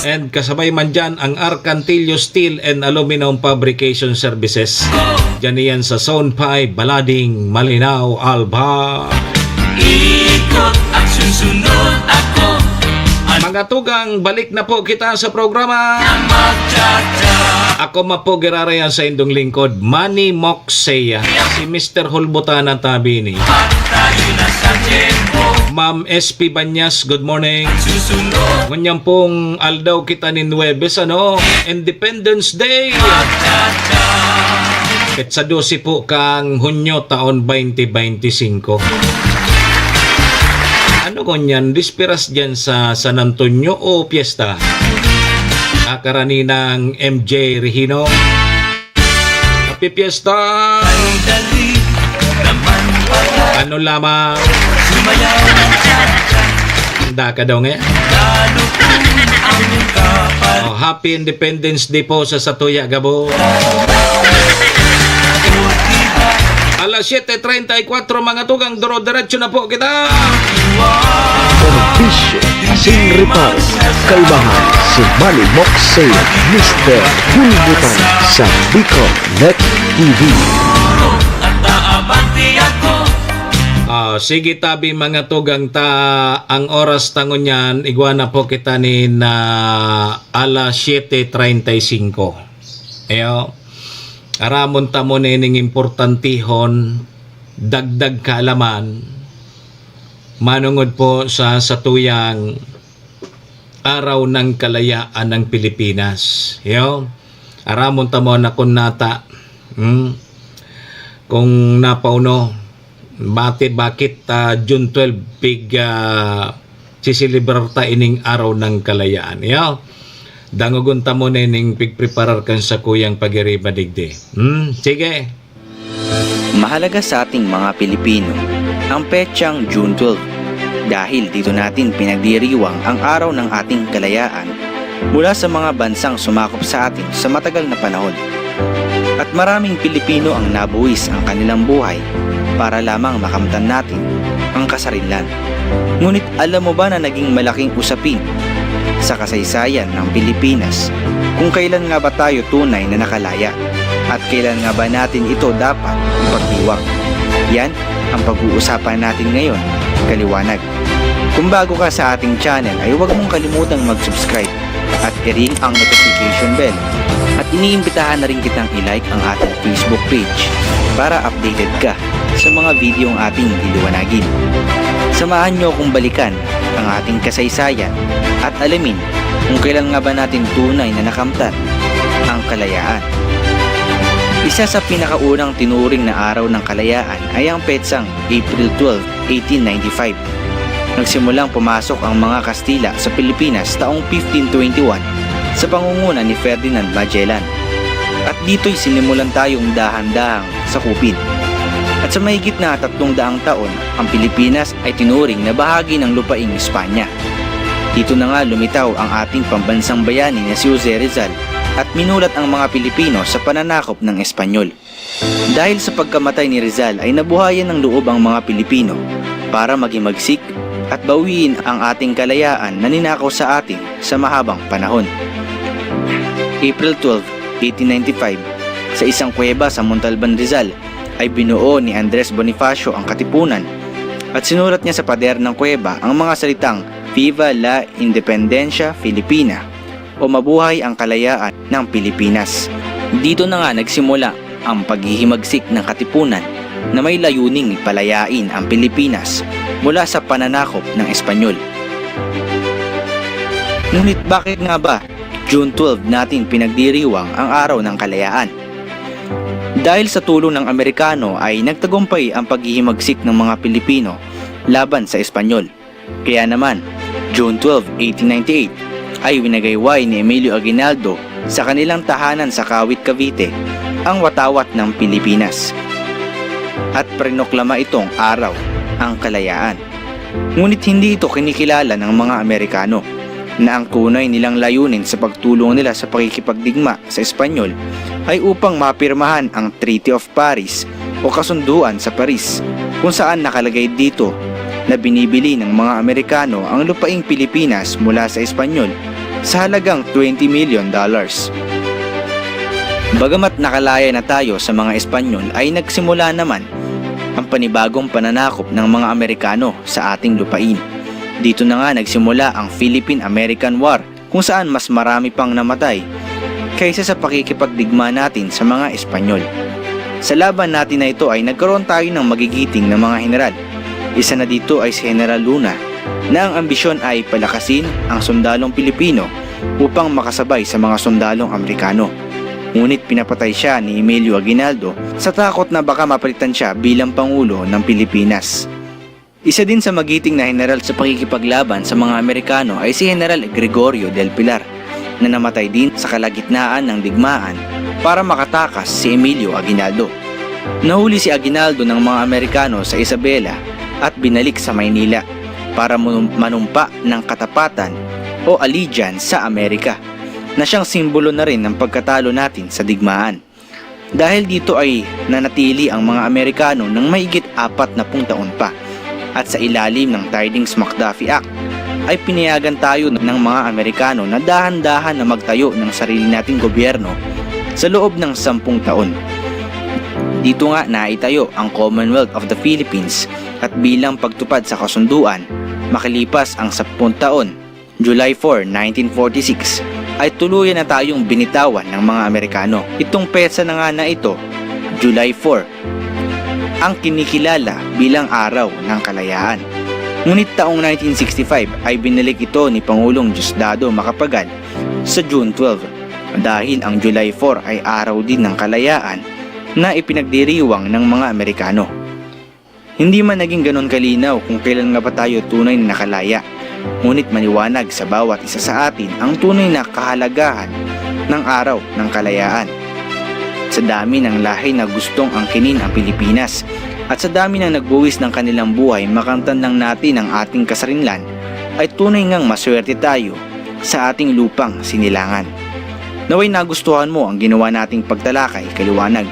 and kasabay man dyan ang Arcantillo Steel and Aluminum Fabrication Services. Dyan iyan sa Zone five, Balading, Malinao, Albay. Ikot at susunod ako. Mga tugang, balik na po kita sa programa. Ako mapo girarayan sa indong lingkod, Manny Moxeya, si Mister Hulbutana Tabini. Ma'am S P Banyas, good morning. Ngunyan pong aldaw kita nin Huwebes, ano, Independence Day. Petsa dose po kang Hunyo taon twenty twenty-five. Ano ngunyan, bisperas dyan sa San Antonio o piyesta? Nakaraninang M J Regino. Happy Fiesta! Ano lamang? Handa ka daw nga. Oh, Happy Independence Day po sa satuya gabo. Alas siyete treinta y cuatro, mga tugang, duro-diretso na po kita. Serbisyo asin reparo. Kaibahan si Manny Moxeya, Mister Hulbutana sa Bicol Net T V. Ah, sige tabi, mga tugang, ta ang oras ta ngunyan, igwa na po kita nin, ah, alas siyete treinta y cinco. Iyo, aramon ta mo na ining importantihon, dagdag kaalaman, manongod po sa satuyang Araw ng Kalayaan ng Pilipinas. Iyo, aramon ta mo na kun nata, hmm, kung napauno, bati, bakit, ah, June twelve, pig, ah, siselebrar ta ining Araw ng Kalayaan. Iyo, dangogon ta mo na ining pigpreparar kan sakuyang pagiriba digdi. Hmm, sige. Mahalaga sa ating mga Pilipino ang petsang June twelve, dahil dito natin pinagdiriwang ang araw ng ating kalayaan mula sa mga bansang sumakop sa atin sa matagal na panahon. At maraming Pilipino ang nabuwis ang kanilang buhay para lamang makamtan natin ang kasarinlan. Ngunit alam mo ba na naging malaking usapin sa kasaysayan ng Pilipinas kung kailan nga ba tayo tunay na nakalaya at kailan nga ba natin ito dapat ipagdiwang? Yan ang pag-uusapan natin ngayon, kaliwanag. Kung bago ka sa ating channel, ay huwag mong kalimutang mag-subscribe at i-ring ang notification bell. At iniimbitahan na rin kitang i-like ang ating Facebook page para updated ka sa mga video ang ating liliwanagin. Samahan niyo akong balikan ang ating kasaysayan at alamin kung kailan nga ba natin tunay na nakamtan ang kalayaan. Isa sa pinakaunang tinuring na araw ng kalayaan ay ang petsang April twelve, eighteen ninety-five. Nagsimulang pumasok ang mga Kastila sa Pilipinas taong fifteen twenty-one sa pangunguna ni Ferdinand Magellan. At dito'y sinimulan tayong dahan-dahang sakupin. At sa mahigit na tatlong daang taon, ang Pilipinas ay tinuring na bahagi ng lupaing Espanya. Dito na nga lumitaw ang ating pambansang bayani na si Jose Rizal at minulat ang mga Pilipino sa pananakop ng Espanyol. Dahil sa pagkamatay ni Rizal ay nabuhayan ng loob ang mga Pilipino para maghimagsik at bawiin ang ating kalayaan na ninakaw sa atin sa mahabang panahon. April twelve, eighteen ninety-five, sa isang kuweba sa Montalban, Rizal, ay binuo ni Andres Bonifacio ang katipunan at sinulat niya sa pader ng kuweba ang mga salitang "Viva la Independencia Filipina" o "Mabuhay ang Kalayaan ng Pilipinas." Dito na nga nagsimula ang paghihimagsik ng katipunan na may layuning palayain ang Pilipinas mula sa pananakop ng Espanyol. Ngunit bakit nga ba June twelve natin pinagdiriwang ang Araw ng Kalayaan? Dahil sa tulong ng Amerikano ay nagtagumpay ang paghihimagsik ng mga Pilipino laban sa Espanyol. Kaya naman, June twelve, eighteen ninety-eight, ay winagayway ni Emilio Aguinaldo sa kanilang tahanan sa Kawit, Cavite, ang watawat ng Pilipinas. At prinoklama itong Araw ng Kalayaan. Ngunit hindi ito kinikilala ng mga Amerikano, na ang tunay nilang layunin sa pagtulong nila sa pakikipagdigma sa Espanyol ay upang mapirmahan ang Treaty of Paris o Kasunduan sa Paris, kung saan nakalagay dito na binibili ng mga Amerikano ang lupaing Pilipinas mula sa Espanyol sa halagang twenty million dollars. Bagamat nakalaya na tayo sa mga Espanyol, ay nagsimula naman ang panibagong pananakop ng mga Amerikano sa ating lupain. Dito na nga nagsimula ang Philippine-American War, kung saan mas marami pang namatay kaysa sa pakikipagdigma natin sa mga Espanyol. Sa laban natin na ito ay nagkaroon tayo ng magigiting na mga heneral. Isa na dito ay si General Luna, na ang ambisyon ay palakasin ang sundalong Pilipino upang makasabay sa mga sundalong Amerikano. Ngunit pinapatay siya ni Emilio Aguinaldo sa takot na baka mapalitan siya bilang pangulo ng Pilipinas. Isa din sa magiting na heneral sa pakikipaglaban sa mga Amerikano ay si General Gregorio del Pilar, na namatay din sa kalagitnaan ng digmaan para makatakas si Emilio Aguinaldo. Nahuli si Aguinaldo ng mga Amerikano sa Isabela at binalik sa Maynila para manum-, manumpa ng katapatan o allegiance sa Amerika, na siyang simbolo na rin ng pagkatalo natin sa digmaan. Dahil dito ay nanatili ang mga Amerikano ng mahigit apat na pung taon pa, at sa ilalim ng Tydings-McDuffie Act ay pinayagan tayo ng mga Amerikano na dahan-dahan na magtayo ng sarili nating gobyerno sa loob ng sampung taon. Dito nga naitayo ang Commonwealth of the Philippines, at bilang pagtupad sa kasunduan, makalipas ang sampung taon, July four, nineteen forty-six, ay tuluyan na tayong binitawan ng mga Amerikano. Itong petsa na nga na ito, July four, ang kinikilala bilang Araw ng Kalayaan. Ngunit taong nineteen sixty-five ay binalik ito ni Pangulong Diosdado Macapagal sa June twelve, dahil ang July four ay araw din ng kalayaan na ipinagdiriwang ng mga Amerikano. Hindi man naging ganon kalinaw kung kailan nga ba tayo tunay na nakalaya, ngunit maliwanag sa bawat isa sa atin ang tunay na kahalagahan ng Araw ng Kalayaan. Sa dami ng lahi na gustong angkinin ang Pilipinas, at sa dami ng nagbuwis ng kanilang buhay, makamtan lang natin ang ating kasarinlan, ay tunay ngang maswerte tayo sa ating lupang sinilangan. Naway nagustuhan mo ang ginawa nating pagtalakay kaliwanag.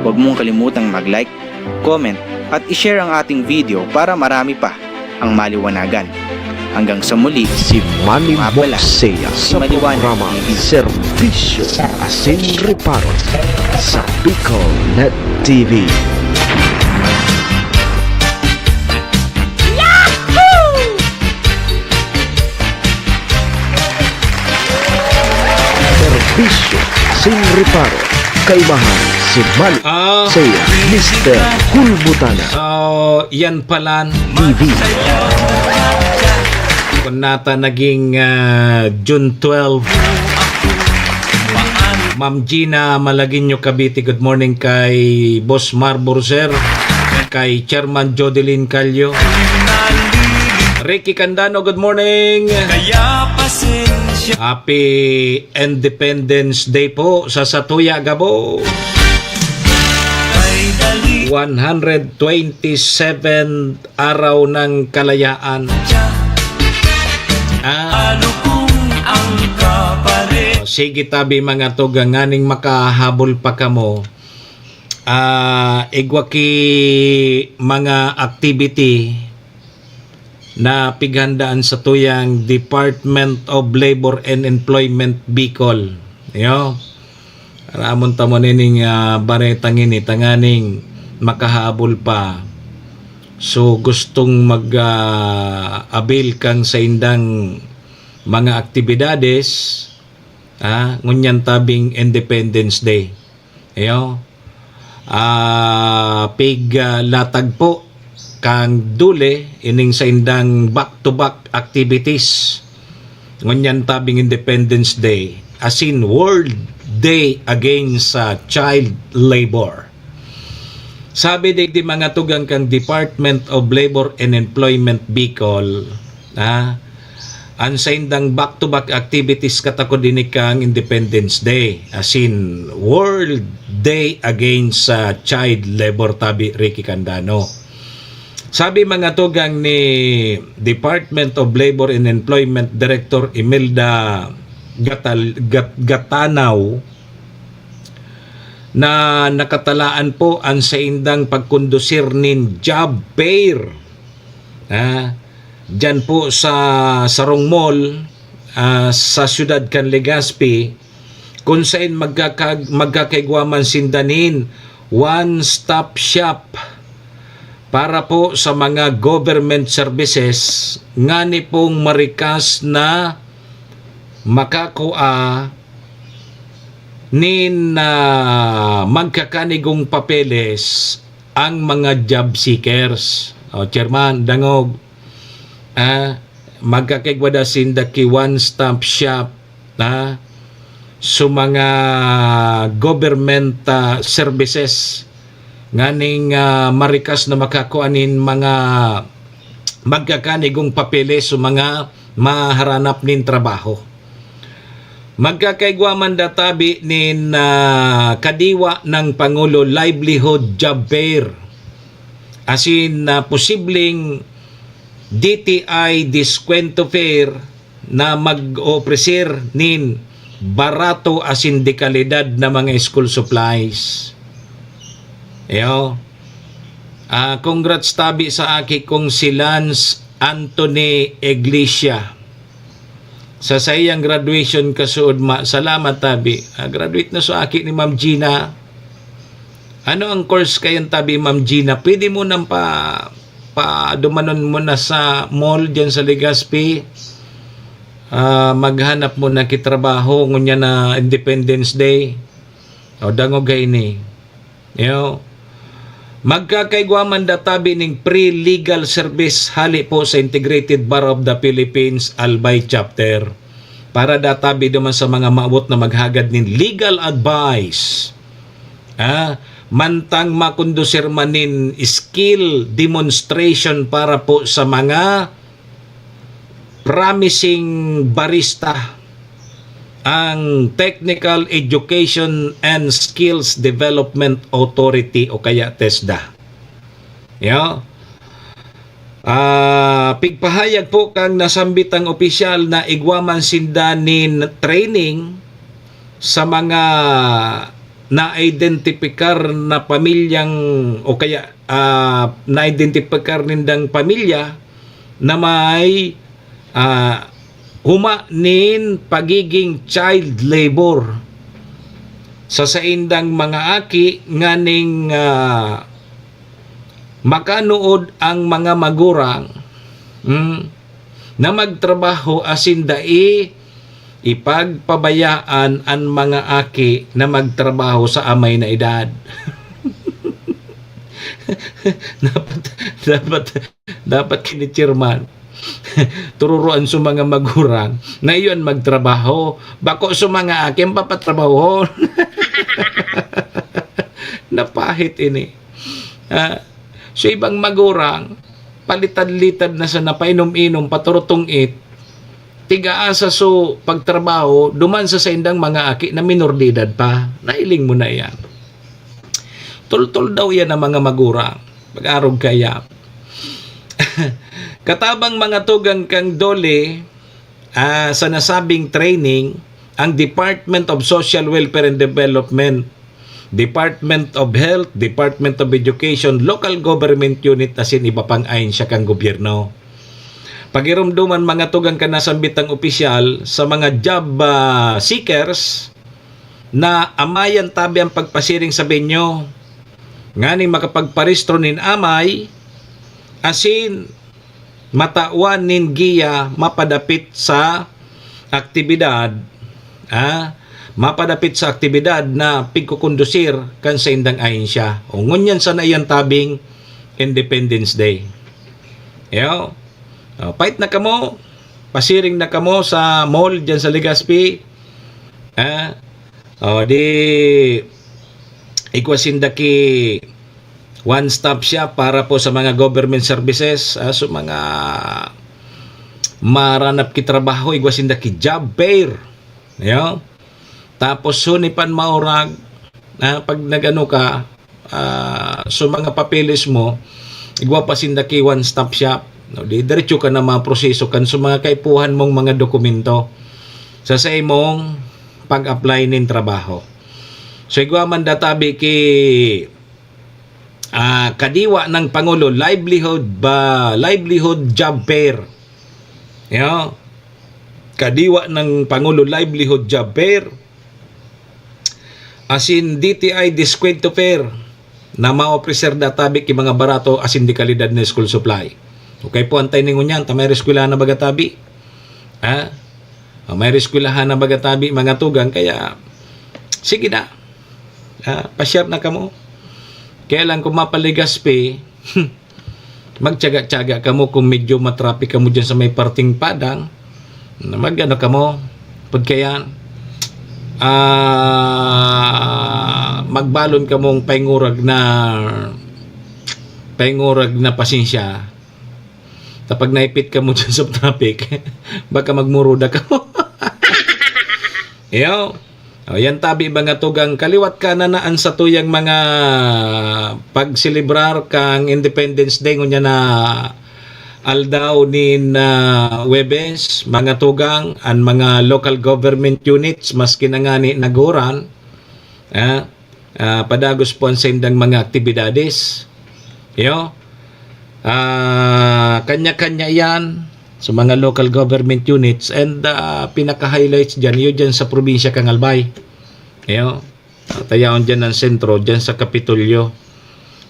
Huwag mong kalimutang mag-like, comment, at i-share ang ating video para marami pa ang maliwanagan. Hanggang sa muli, si Manny Mapala, Moksea sa Maliwanag programa T V. Serbisyo asin Reparo sa Bicol Net T V. Serbisyo sin reparo. Kaimahan si Manny Ah. Moksea, Mister Hulbutana. So, yan pala. T V. Kung nata naging, ah, June twelve. Ma'am Gina Malagueño, Cavite, good morning kay Boss Mar Borser, kay Chairman Jodeline Callo. Ricky Candano, good morning. Kaya pasensya. Happy Independence Day po sa satuya gabo. Kay dali. One hundred twenty-seven Araw ng Kalayaan. Ah. Ano kung ang kapare- Sige tabi, mga tugang, nganing makahabol pa kamo. Ah, igwa ki mga activity na pighandaan sa tuyang Department of Labor and Employment Bicol. Yo. Ramon ta mo nining, ah, baretang ini, tanganing makahabol pa. So, gustong mag, ah, abil kang saindang mga aktibidades, ah, ngunyan tabing Independence Day. Ayo. Ah, pig, ah, latag po kang DOLE ining saindang back-to-back activities. Ngunyan tabing Independence Day, asin World Day Against, ah, Child Labor. Sabi digdi mga tugang kan Department of Labor and Employment Bicol, ah, an saindang back-to-back activities katakod ini kan Independence Day, asin World Day Against sa Child Labor, tabi Ricky Candano. Sabi mga tugang ni Department of Labor and Employment Director Imelda Gatal-, Gat-, Gatanaw, na nakatalaan po an saindang pagkondusir nin job fair, ah, diyan po sa Sarong Mall, ah, sa siyudad kan Legazpi, kung sain magkakag-, magkakaigwa man sinda nin one-stop shop para po sa mga government services ngani pong marikas na makakua nin, ah, magkakanigong papeles ang mga job seekers. O, Chairman, dangog, ah, magkakaigwa da sinda ki one-stop shop, ah, so mga government, ah, services nganing, ah, marikas na makakua nin mga magkakanigong papeles o mga maharanap nin trabaho. Magkakaigwa man da tabi nin, ah, kadiwa ng Pangulo livelihood job fair, asin na posibleng D T I diskwento fair na mag-oofreser nin barato asin de kalidad na mga school supplies. Iyo. Ah, congrats tabi sa aki kong si Lance Anthony Iglesia. Sa saiyang graduation kasuod ma-, salamat tabi. Ah, graduate na so aki ni Ma'am Gina. Ano ang course kayan tabi, Ma'am Gina? Pwede mo nang pa, padumanon mo na sa mall dyan sa Legazpi. Ah, maghanap mo na kitrabaho, ngunya na Independence Day. O, dangog ha ini. Yo. Magkakaigwa man da tabi ning free legal service hali po sa Integrated Bar of the Philippines, Albay Chapter. Para da tabi duman sa mga maabot na maghagad nin legal advice. Ah, mantang makondusir man nin skill demonstration para po sa mga promising barista ang Technical Education and Skills Development Authority o kaya TESDA. Yo. Ah, pigpahayag po kang nasambitang opisyal na igwa man sinda nin training sa mga na-identifikar na pamilyang o kaya, ah, na-identifikar nindang pamilya na may, ah, huma nin pagiging child labor sa saindang mga aki nganing, ah, makanood ang mga magurang, hmm, na magtrabaho asin dai ipagpabayaan an mga aki na magtrabaho sa amay na edad. Dapat, dapat, dapat kini chairman. Tururoan sa mga magurang na iyon magtrabaho. Bako sa mga aki ang papatrabahon. Napahit ini. Ah, so ibang magurang, palitad-litad na sa napainom-inom, paturutong-it, tigaasa so pagtrabaho, duman sa saindang mga aki na minor de edad pa. Nailing mo na iyan. Tultol daw iyan ang mga magurang. Pag-arog kaya. Katabang mga tugang kang DOLE, ah, sa nasabing training, ang Department of Social Welfare and Development, Department of Health, Department of Education, local government unit asin iba pang ahensya kan gobyerno. Pagiromdoman mga tugang kan nasambitang opisyal sa mga job, ah, seekers na amayan tabi ang pagpasiring sa venue nganing makapagparehistro nin amay asin matawan nin giya mapadapit sa aktibidad, ah, mapadapit sa aktibidad na pigkukondusir kan saindang ahensya. O ngunyan sana iyan tabing Independence Day. Yo. O, pait na kamo, pasiring na kamo sa mall dyan sa Legazpi. Ah, o, di, igwa sinda ki one-stop shop para po sa mga government services, ah, so mga maranap ki trabaho, igwa sinda ki job fair. Yo. Tapos, huni pan maurag, ah, pag nag-ano ka, ah, so mga papeles mo, igwa pa sinda ki one-stop shop. No, di diretso ka na maproseso kan so mga kaipuhan mong mga dokumento sa, sa imong pag-apply nin trabaho. So, igwa man databi ki, ah, kadiwa ng Pangulo, livelihood ba, livelihood job fair. Yo. Kadiwa ng Pangulo, livelihood job fair. Asin D T I deskwento fair na maopreser databi ki mga barato asin de kalidad na school supply. Okay po, antay ningon yan, ta may eskwelahan na baga tabi. Ha? O, may eskwelahan na baga tabi, mga tugang, kaya sige na. Ha? Pa-share na kamo. Kaya lang kung mapaligaspi, magtiyaga-tiyaga kamo kung medyo matraffic kamo dyan sa may parting padang, na mag-ano kamo, pud kaya, ah, magbalon kamong paingurag na, paingurag na pasensya. Tapag naipit kamo dyan sa traffic, baka magmuruda kamo. Iyo. O, yan tabi, mga tugang, kaliwat ka na na ang satuyang mga pagselebrar kang Independence Day, ngunya na aldaw nin, ah, Huwebes, mga tugang, ang mga local government units, maski na ngani naguran, ah, ah, padagos po ang saindang mga aktibidades. Iyo. Ah, kanya-kanya yan sa mga local government units and, ah, pinaka-highlights dyan, iyo dyan sa probinsya kan Albay. Iyo. Tayaon dyan ang sentro, dyan sa Kapitolyo.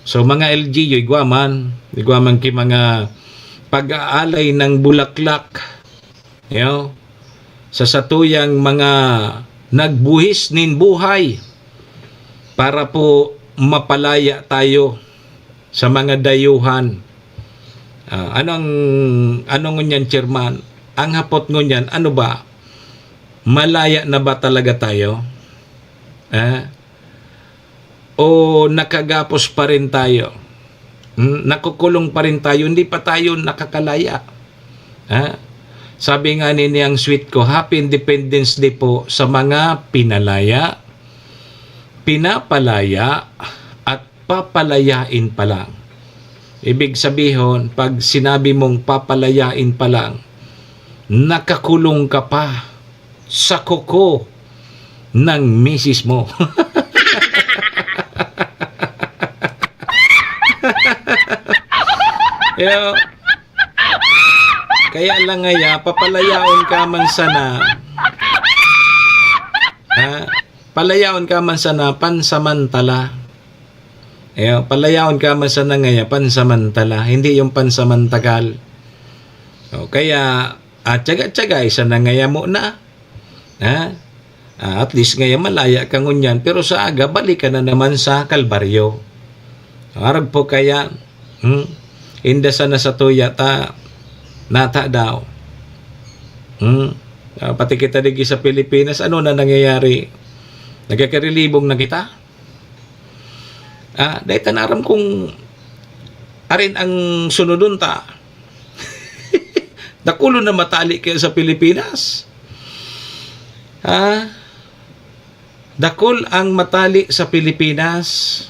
So, mga L G U, igwa man, igwa man ki mga pag-aalay ng bulaklak, you know, sa satuyang mga nagbuhis nin buhay para po mapalaya tayo sa mga dayuhan. Ah, anong, anong ngunyan, chairman? Ang hapot ngunyan, ano ba? Malaya na ba talaga tayo? Ah? O nakagapos pa rin tayo? Hmm? Nakukulong pa rin tayo? Hindi pa tayo nakakalaya? Ah? Sabi nga ni Niyang Sweet ko, "Happy Independence Day po sa mga pinalaya, pinapalaya, at papalayain pa lang." Ibig sabihon, pag sinabi mong papalayain pa lang, nakakulong ka pa sa kuko ng misis mo. Yo, kaya lang ngaya, papalayaon ka man sana. Ha? Palayaon ka man sana pansamantala. Ayan, palayaon ka man sana ngaya pansamantala, hindi yung pansamantagal. O, kaya, ah, tiyaga-tiyaga, isa na ngaya mo na. Ha? Ah, at least ngaya malaya ka ngunyan, pero sa aga, balik ka na naman sa Kalbaryo. Arag po kaya, hmm? Inda sana sa tuya ta, nata daw. Hmm? Ah, pati kita digi sa Pilipinas, ano na nangyayari? Nagkakarilibong na kita? Ah, dahil ta na aram kung arin ang sunodon ta. Dakulon na matali kaya sa Pilipinas. Ah, dakul ang matali sa Pilipinas.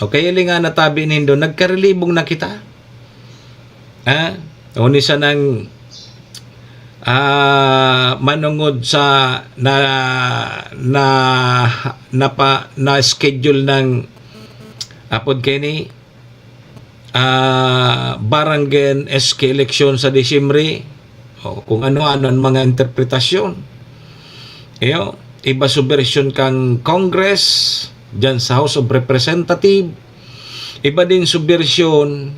O kaya linga natabi nindo, nagkarilibong na kita. Ah, o ni sanang, ah, manungod sa na, na, napa, na schedule ng apod kini, ah, barangay S K eleksyon sa Disyembre. O, kung ano-ano ang mga interpretasyon. Iyo, iba sa bersyon kang Congress, dyan sa House of Representative, iba din sa bersyon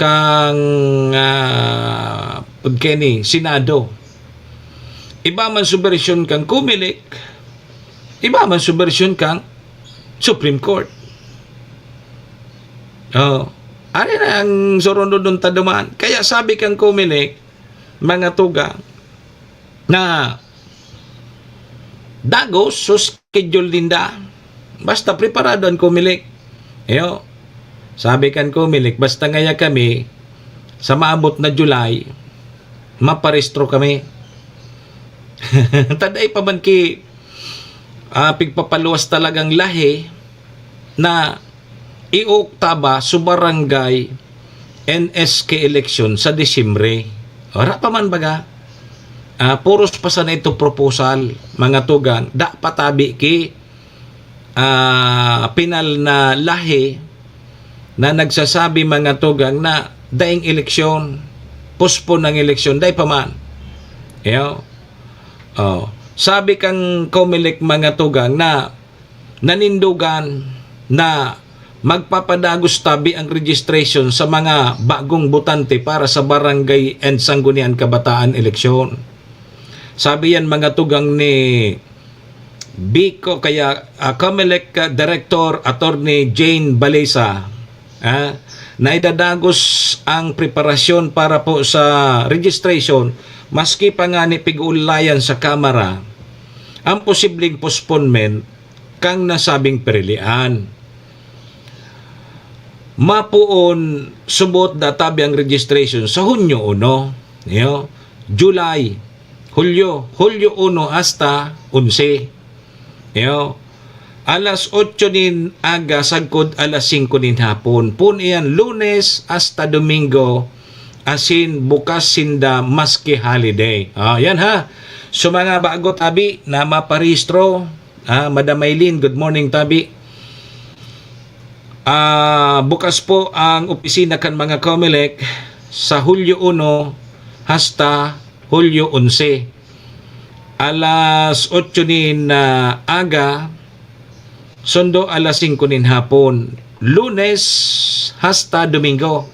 kang, ah, pagkeni, Senado. Iba man sa bersyon kang Comelec, iba man sa bersyon kang Supreme Court. Oh, ari na ang surunod ng taduman. Kaya sabi kang Comelec, mga tugang, na dagos so schedule ninda. Basta preparado ang Comelec. Iyo. Sabi kan Comelec, basta ngaya kami, sa maabot na July, maparehistro kami. Taday pa man ki, ah, pigpapaluwas talagang lahi na ioktaba sa barangay N S K eleksyon sa Disyembre. Wala pa man baga. Ah, puros pa sana ito proposal, mga tugang. Da pa tabi ki, ah, pinal na lahi na nagsasabi, mga tugang, na daing eleksyon, postpone ang eleksyon, dai pa man. Iyo. Oh. Sabi kang Comelec, mga tugang, na nanindogan na magpapadagos tabi ang registration sa mga bagong botante para sa barangay and sangguniang kabataan eleksyon. Sabi yan, mga tugang, ni Bico, kaya, ah, Comelec, ah, Director Attorney Jane Balesa, ah, na idadagos ang preparasyon para po sa registration, maski pa nga ni pig-uulayan sa Kamara ang posibleng postponement kan nasabing pirilian. Mapoon subot da tabi ang registration sa Hunyo uno, iyo, July, Hulyo, Hulyo uno hasta onse. Iyo, alas otso nin aga sagkod alas singko nin hapon. Poon iyan Lunes hasta Domingo, asin bukas sinda maski holiday. Ah, yan ha. So, mga bago tabi na maparehistro, ah, Madam Maylin, good morning, tabi. Ah, bukas po ang opisina kan mga Comelec sa Hulyo uno hasta Hulyo onse. Alas otso nin, ah, aga, sundo alas singko nin hapon. Lunes hasta Domingo.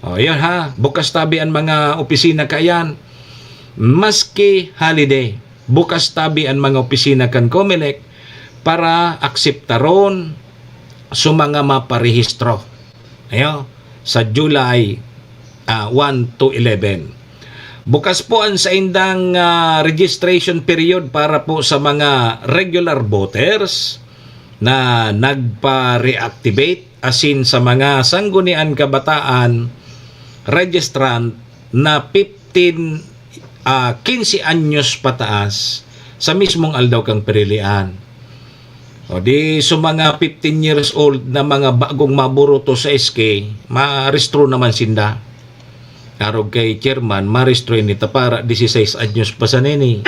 O, yun ha. Bukas tabi an mga opisina kayan. Maski holiday, bukas tabi an mga opisina kan Comelec para akseptaron sa mga maparehistro. Ayo, sa July, ah, one to eleven. Bukas po ang saindang, ah, registration period para po sa mga regular voters na nagpa-reactivate, asin sa mga sanggunian kabataan registrant na fifteen, ah, quince anyos pataas sa mismong aldaw kang pirilian. O di, so mga fifteen years old na mga bagong maburuto sa S K, marehistro naman sinda. Arog kay chairman, marehistro ini ta para dieciséis anyos pa sa nini.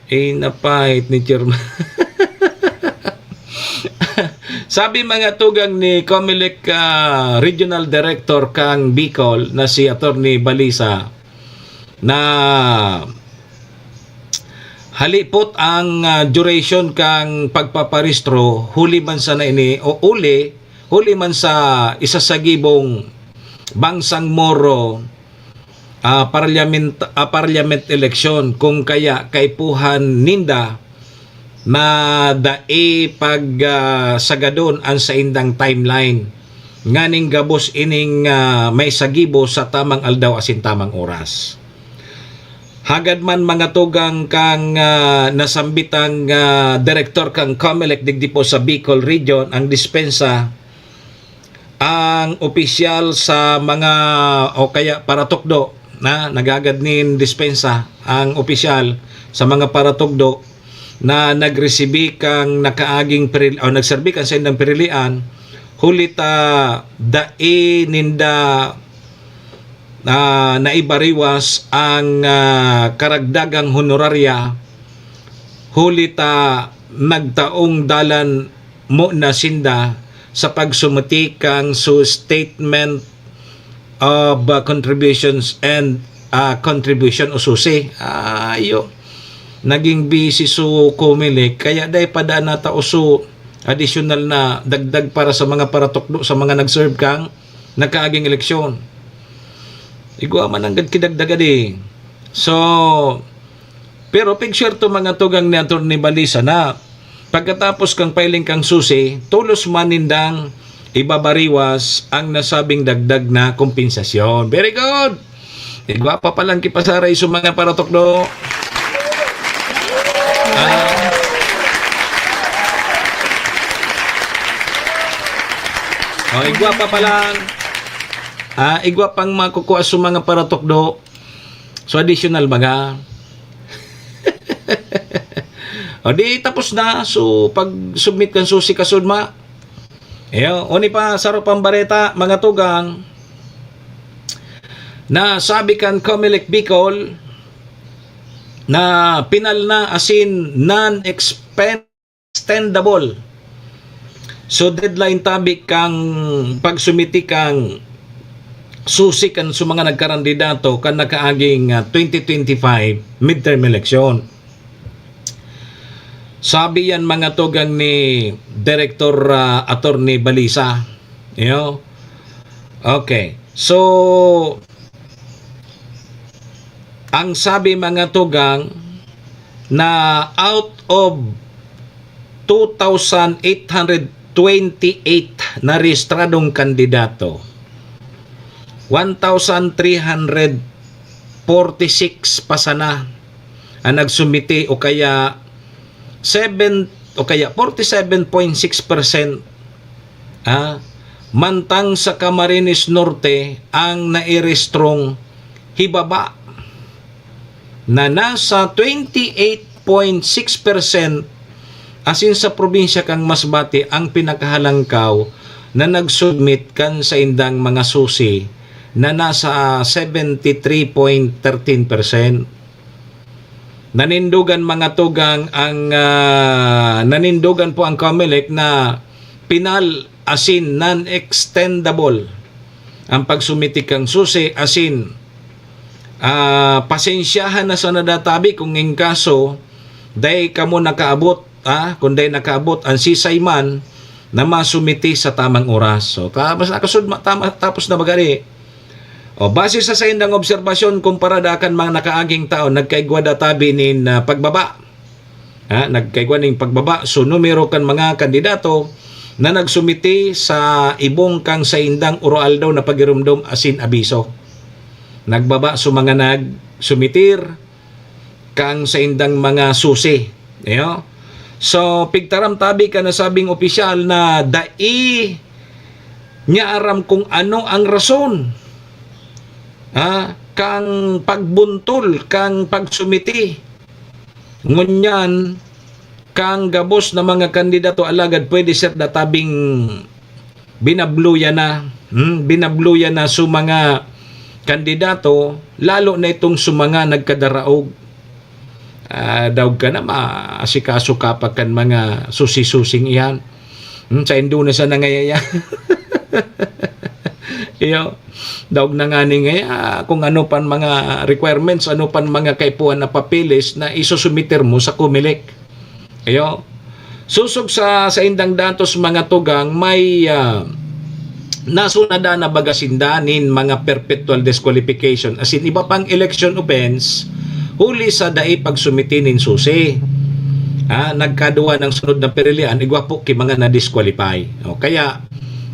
Eh, napahit ni chairman. Sabi, mga tugang, ni Comelec, ah, Regional Director kang Bicol na si Attorney Balisa, na halipot ang, ah, duration kang pagpaparehistro, huli man sana ini, o uli, huli man sa isasagibong Bangsamoro, ah, parliament, ah, parliament election, kung kaya kaipuhan ninda na dai pag, ah, sagadon ang saindang timeline, nganing gabos ining, ah, maisagibo sa tamang aldaw asin tamang oras. Hagad man, mga tugang, kang, ah, nasambitang, ah, direktor kang Comelec digdi po sa Bicol Region, ang dispensa, ang opisyal sa mga, o kaya paratukdo, na naghagad nin dispensa, ang opisyal sa mga paratukdo na nagresibi kang nakaaging piril-, o nagserbi kan saindang pirilian, huli ta dai ninda, ah, naibariwas ang, ah, karagdagang honorarya, huli ta nagtaong dalan mo na sinda sa pagsumiti kang su statement of, ah, contributions and, ah, contribution o susi. Ayo. Naging busy su Comelec, kaya dai pa daan nata o su additional na dagdag para sa mga paratukdo sa mga nag-serve kang nakaaging eleksyon. Igwa man ang gad kidagdagan eh. So, pero pigsyerto, mga tugang, ni Attorney Balisa na pagkatapos kang filing kang susi, tolos man nindang ibabariwas ang nasabing dagdag na kompensasyon. Very good! Igwa pa palang kipasaray sa mga paratukdo. Ah. O, igwa pa palan. Ah, igwa pang makukua sa mga paratukdo. So, additional baga. O di, tapos na. So, pag-submit kan susi kasudma. Iyo, uni pa, saro pang bareta, mga tugang. Na sabi kan Comelec Bicol, na penal na asin non-expen-, extendable. So, deadline tabi kang pagsumiti kang susi kan sa mga nagkarandidato kan nakaaging, ah, twenty twenty-five midterm election. Sabi yan, mga tugang, ni Director, ah, Attorney Balisa. Iyo. Okay. So, ang sabi, mga tugang, na out of two thousand eight hundred twenty-eight na rehistradong kandidato, one thousand three hundred forty-six pa sana ang nagsumiti, o kaya seven, o kaya forty-seven point six percent, ah, mantang sa Camarines Norte ang nairehistrong hibaba na nasa twenty-eight point six percent, asin sa probinsya kan Masbate ang pinakahalangkaw na nag-submit kan saindang mga susi na nasa seventy-three point thirteen percent. Nanindogan, mga tugang, ang, ah, nanindogan po ang Comelec na penal asin non-extendable ang pagsumiti kang susi, asin, ah, pasensyahan na sana databi kung in kaso dai kamo nakaabot, ah, kung dai nakaabot ang sisay man na masumiti sa tamang oras. So, ta-, mas nakasud-, ma-, tama, tapos na magari. O, base sa saindang obserbasyon, kumpara da kan mga nakaaging taon, nagkaigwa da tabi nin, ah, pagbaba. Ha, nagkaigwa nin pagbaba so numero kan mga kandidato na nagsumiti sa ibong kan saindang oroaldaw na pagiromdom asin abiso. Nagbaba so mga nagsumitir kan saindang mga susi. Iyo. So, pigtaram tabi kan nasabing opisyal na dai niya aram kung ano ang rason, ha, kan pagbuntol kan pagsumiti. Ngunyan, kan gabos na mga kandidato, alagad pwede ser da tabing binabluyan na, hmm, binabluyan na so mga kandidato, lalo na itong so mga nagkadaraog. Ah, daog ka na, maasikaso ka pa kan mga susi-susing iyan. Hmm, sa Indonesia na ngaya yan. Iyo, daog na ngani ngaya kung ano pan mga requirements, ano pan mga kaipuhan na papeles na isusumiter mo sa Comelec. Iyo. Sosog sa saindang datos, mga tugang, may, ah, nasunada na baga sinda nin mga perpetual disqualification, asin iba pang election offense, huli sa dai pagsumiti nin susi. Ah, nagkaduwa nang sunod na pirilian, igwa po ki mga na-disqualify. O, kaya,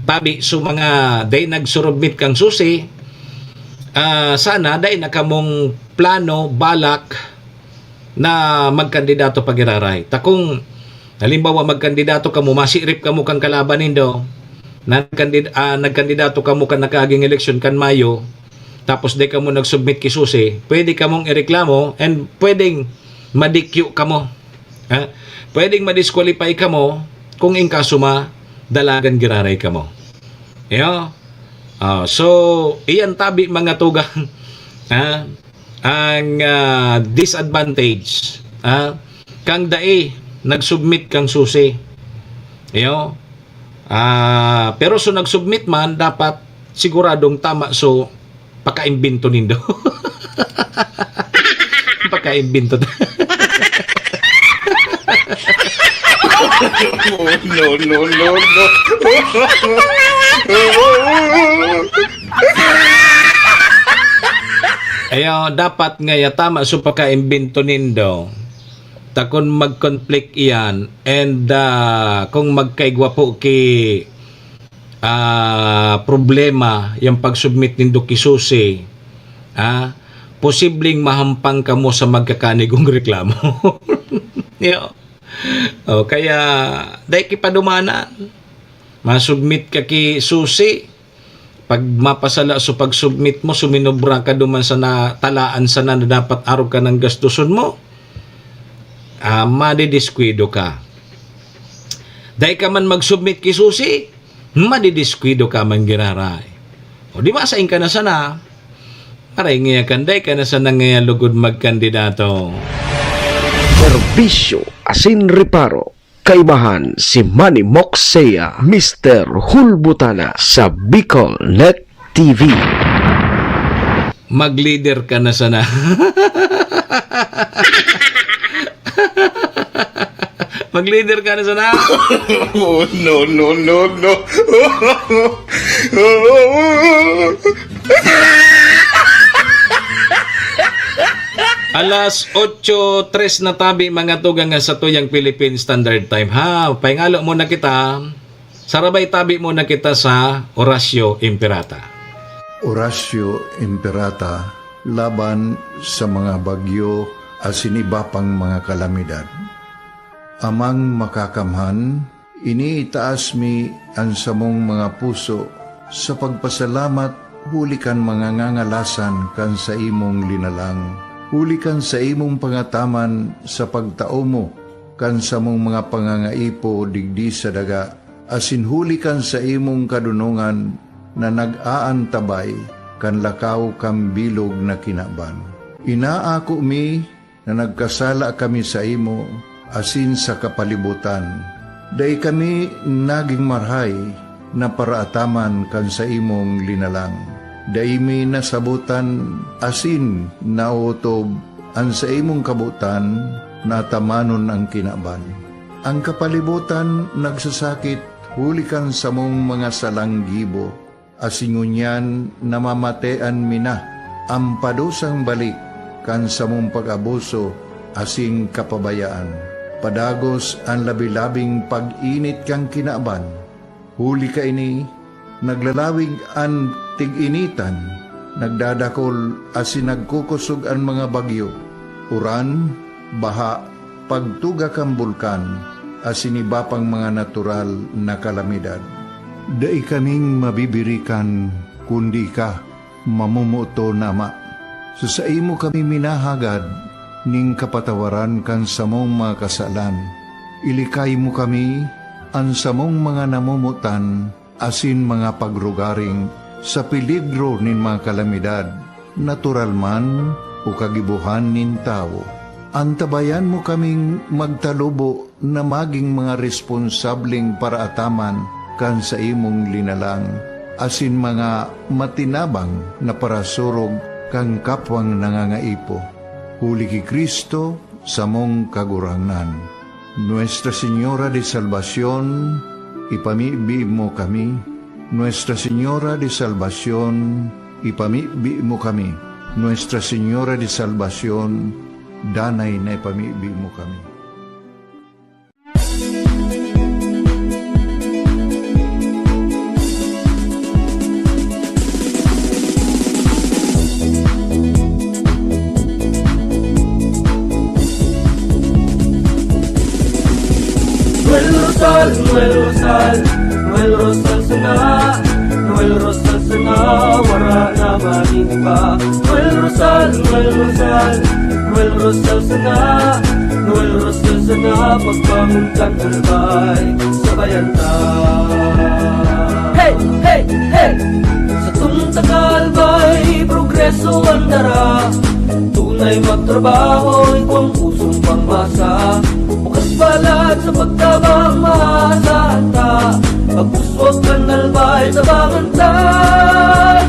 tabi, so mga dai nagsurubmit kang susi, ah, sana dai na kamong plano, balak, na magkandidato pa giraray. Ta kung, halimbawa, magkandidato kamo, masirip kamo kan kalaban nindo, na nagkandid-, ah, nagkandidato kamo kan nakaaging eleksyon kan Mayo, tapos di kamo nag-submit ki susi, pwede kamong ireklamo and pwedeng madikyo kamo. Ha? Pwedeng ma-disqualify kamo kung in kaso ma dalagan giraray kamo. Iyo. Ah, so, iyan tabi, mga tugang. Ha? Ang, ah, disadvantage, ha? Kang dai nag-submit kang susi. Iyo. Ah, pero so nag-submit man, dapat siguradong tama so pakaimbento nindo. Pakaimbento. No, no, no, no. Ayo, dapat nga ya tama so pakaimbento nindo. Ta kun mag-conflict iyan and, ah, kung magkaigwa po ki, ah, problema yang pag-submit nindo ki susi, ah, posibleng mahampang kamo sa magkakanigong reklamo. Yo. O, kaya, dai ki padumanan. Masubmit ka ki Susi. Pag mapasala so pag-submit mo, suminobra ka duman sa natalaan sana na dapat arog ka nang gastuson mo. Ah, madidiskuido ka. Dai ka man mag-submit ki Susi, madidiskuido ka man giraray. O di ba, sain ka na sana? Aray nga kan, dai ka na sana nga lugod magkandidato. Serbisyo asin reparo. Kaibahan si Manny Moksea, Mister Hulbutana sa Bicol Net T V. Mag-leader ka na sana. Mag-leader ka na sana. Oh, no, no, no, no. Alas otso tres na tabi, mga tugang, nga sa tuyang Philippine Standard Time. Ha, pahingalo muna kita. Sarabay tabi muna kita sa Oratio Imperata. Oratio Imperata laban sa mga bagyo asin iba pang mga kalamidad. Amang Makakamhan, iniitaas mi an samong mga puso sa pagpasalamat huli kan mga ngangalasan kan saimong linalang, huli kan saimong pangataman sa pagtao mo kan samong mga pangangaipo digdi sa daga, asin huli kan saimong kadonongan na nag-aantabay kan lakaw kan bilog na kinaban. Inaako mi na nagkasala kami saimo asin sa kapalibotan. Dai kami nagin marahay na paraataman kan saimong linalang. Dai mi nasabotan asin naotob an saimong kabotan na atamanon an kinaban. An kapalibotan nagsasakit huli kan samong mga salang gibo, asin ngunyan namamatean mi na an padusang balik kan samong pag-abuso asin kapabayaan. Padagos an labi-labing pag-init kan kinaban. Huli kaini, naglalawig an tig-initan, nagdadakol asin nagkukosog an mga bagyo, uran, baha, pagtuga kan bulkan, asin iba pang mga natural na kalamidad. Dai kaming mabibirikan, kundi ika, mamomoton na Ama. Sa saimo kami minahagad nin kapatawaran kan samong mga kasalan. Ilikay mo kami, an samong mga namomotan, asin mga pagrugaring sa peligro nin mga kalamidad, natural man o kagibohan nin tawo. Antabayan mo kaming magtalubo na magin mga responsableng paraataman kan saimong linalang, asin mga matinabang na parasurog kan kapwang nangangaipo. Huli ki Cristo, samong Kagurangnan. Nuestra Señora de Salvacion, ipamibi mo kami. Nuestra Señora de Salvacion, ipamibi mo kami. Nuestra Señora de Salvacion, danay na ipamibi mo kami. Noel Rosal, Noel Rosal, Noel Rosal sana, Noel Rosal sana, wara na maning iba. Noel Rosal, Noel Rosal, Noel Rosal sana, Noel Rosal sana, pagbangon kan albay, sabayan ta. Hey, hey, hey! Satong taga-albay, progreso an dara. Tunay magtrabaho, igwang pusong pangmasa. Bukas palad sa pagtabang, maasahan ta. Pagpuswag kan albay, tabangan ta,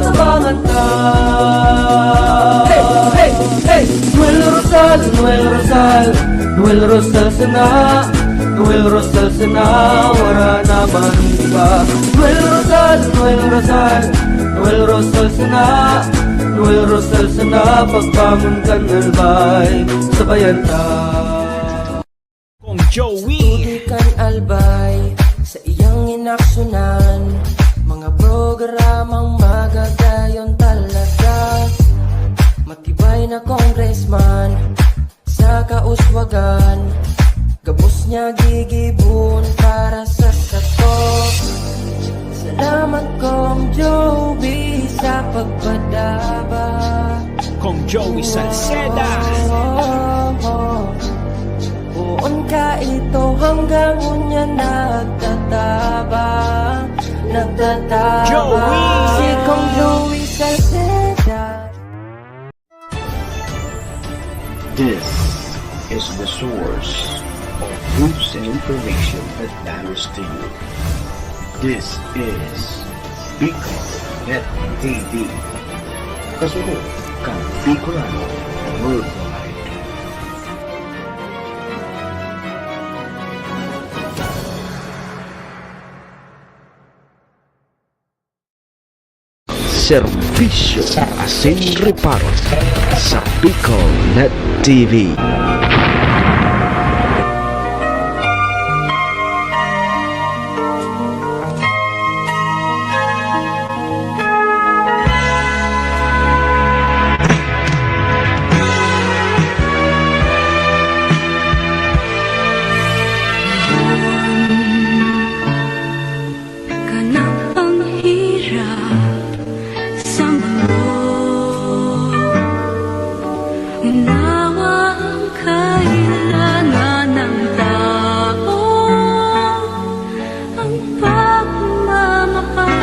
tabangan ta. Hey, hey, hey! Noel Rosal, Noel Rosal, Noel Rosal sana, Noel Rosal sana, wara na maning iba. Noel Rosal, Noel Rosal, Noel Rosal sana, Noel Rosal sana, pagbangon kan albay, sabayan ta. Kong Joey. Sa tubig kan albay, sa iyang inaksyonan, mga programang magagayon talaga. Matibay na congressman, sa kauswagan, gabos niya gigibon para sa sato. Kong Joey sa pagpadaba. Kong Joey Salceda. Oh, oh, oh. Poon ka ito hanggang unya nagtataba, nagtataba. Joey! Si Kong Joey Salceda. This is the source of news and information that matters to you. This is Bicol Net T V. Kasunod kan Bicolano Worldwide. Serbisyo asin reparo sa Bicol Net T V. Kanang panghirap sa mundo, unawa ang kailangan ng tao, ang pagmamahal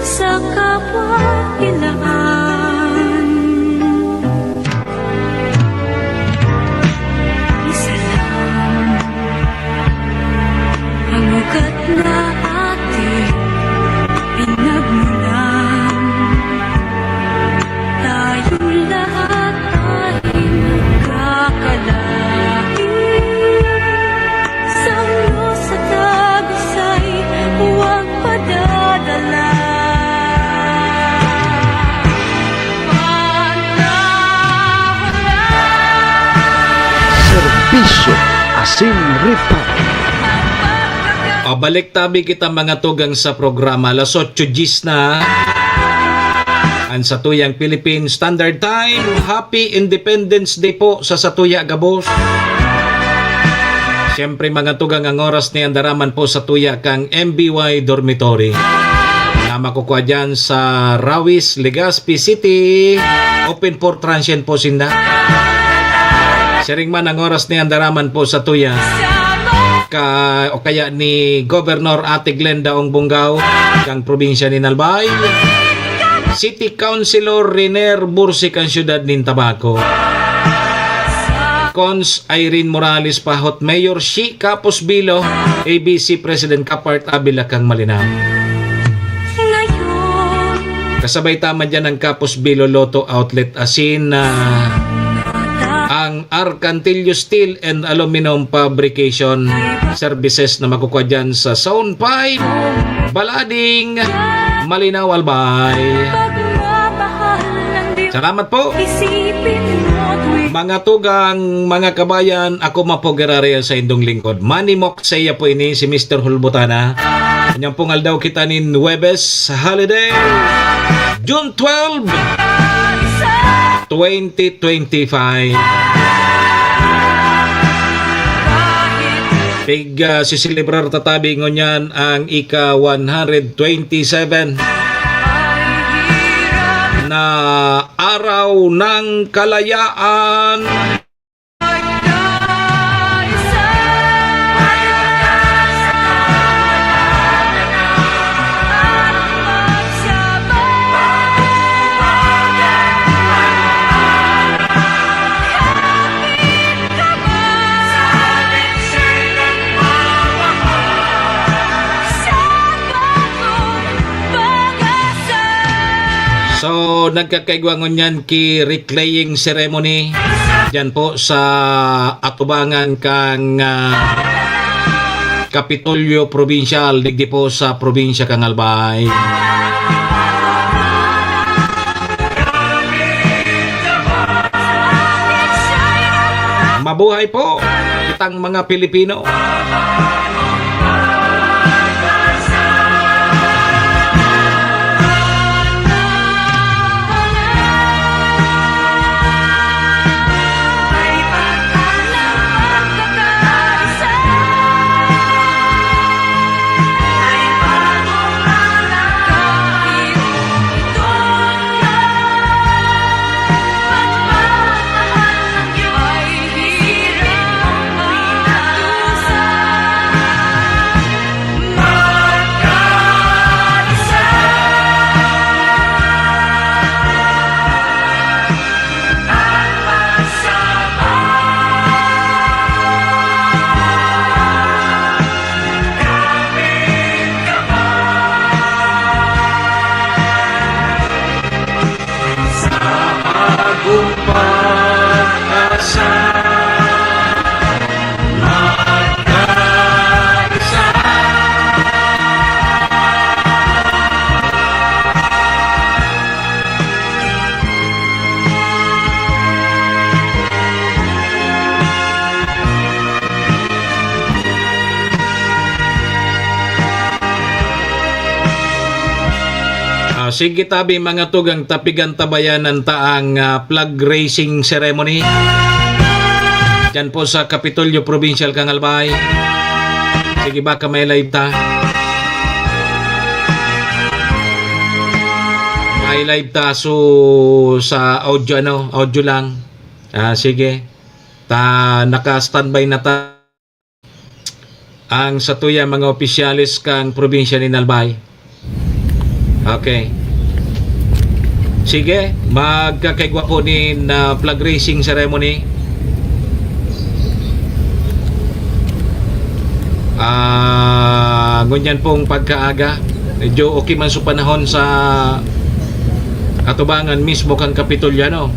sa kapwa-ilaan. Isa lang ang ugat na ating pinagmulan. Tayo lahat ay nagkakalain. Sa uno sa tabisay, huwag padadala. Serbisyo asin reparo. O, balik tabi kita, mga tugang, sa programa. Alas otso diyes na. An satuyang Philippine Standard Time. Happy Independence Day po sa satuya gabos. Siyempre, mga tugang, ang oras ni andaraman po satuya kang M B Y Dormitory. Na makukua diyan sa Rawis, Legazpi City. Open for transient po sinda. Siring man ang oras ni andaraman po satuya ka, o kaya ni Governor Ate Glenda Ong Bongao, kang probinsya nin Albay. City Councilor Riner Bursi, kang siyudad nin Tabaco. Cons Irene Morales Pahot, Mayor si Capos Bilo, A B C President Kapart Abila kang Malinao. Kasabay ta man diyan ang Capos Bilo Lotto Outlet asin, ah, ang Arcantillo Steel and Aluminum Fabrication Services na makukua diyan sa Zone five, Balading, Malinao, Albay. Salamat po. Mga tugang, mga kabayan, ako man po giraray an saindong lingkod, Manny Mok. Saiya po ini si Mister Hulbutana. Kanyang pong aldaw kita nin Huwebes holiday, June twelve, twenty twenty-five. Pig, ah, siselebrar ta tabi ngunyan ang ika one hundred twenty-seven na Araw ng Kalayaan. So, nagkakaigwa ngunyan ki reclaiming ceremony diyan po sa atubangan kang, ah, Kapitolyo Probinsyal, digdi po sa probinsya kang Albay. Mabuhay po kitang mga Pilipino. Sige tabi, mga tugang, tapigan tabayanan ta ang, ah, flag raising ceremony. Diyan po sa Kapitolyo Provincial, Kangalbay. Sige, baka may live ta. May live ta, so sa audio, ano, audio lang. Ah, sige. Ta, naka-standby na ta. Ang satuya mga opisyales kan probinsya nin Albay. Okay. Sige, magkakaigwa po nin, ah, flag raising ceremony. Ah, ngunyan pong pagkaaga, medyo okay man sa panahon sa atubangan mismo kan Kapitolyo, no?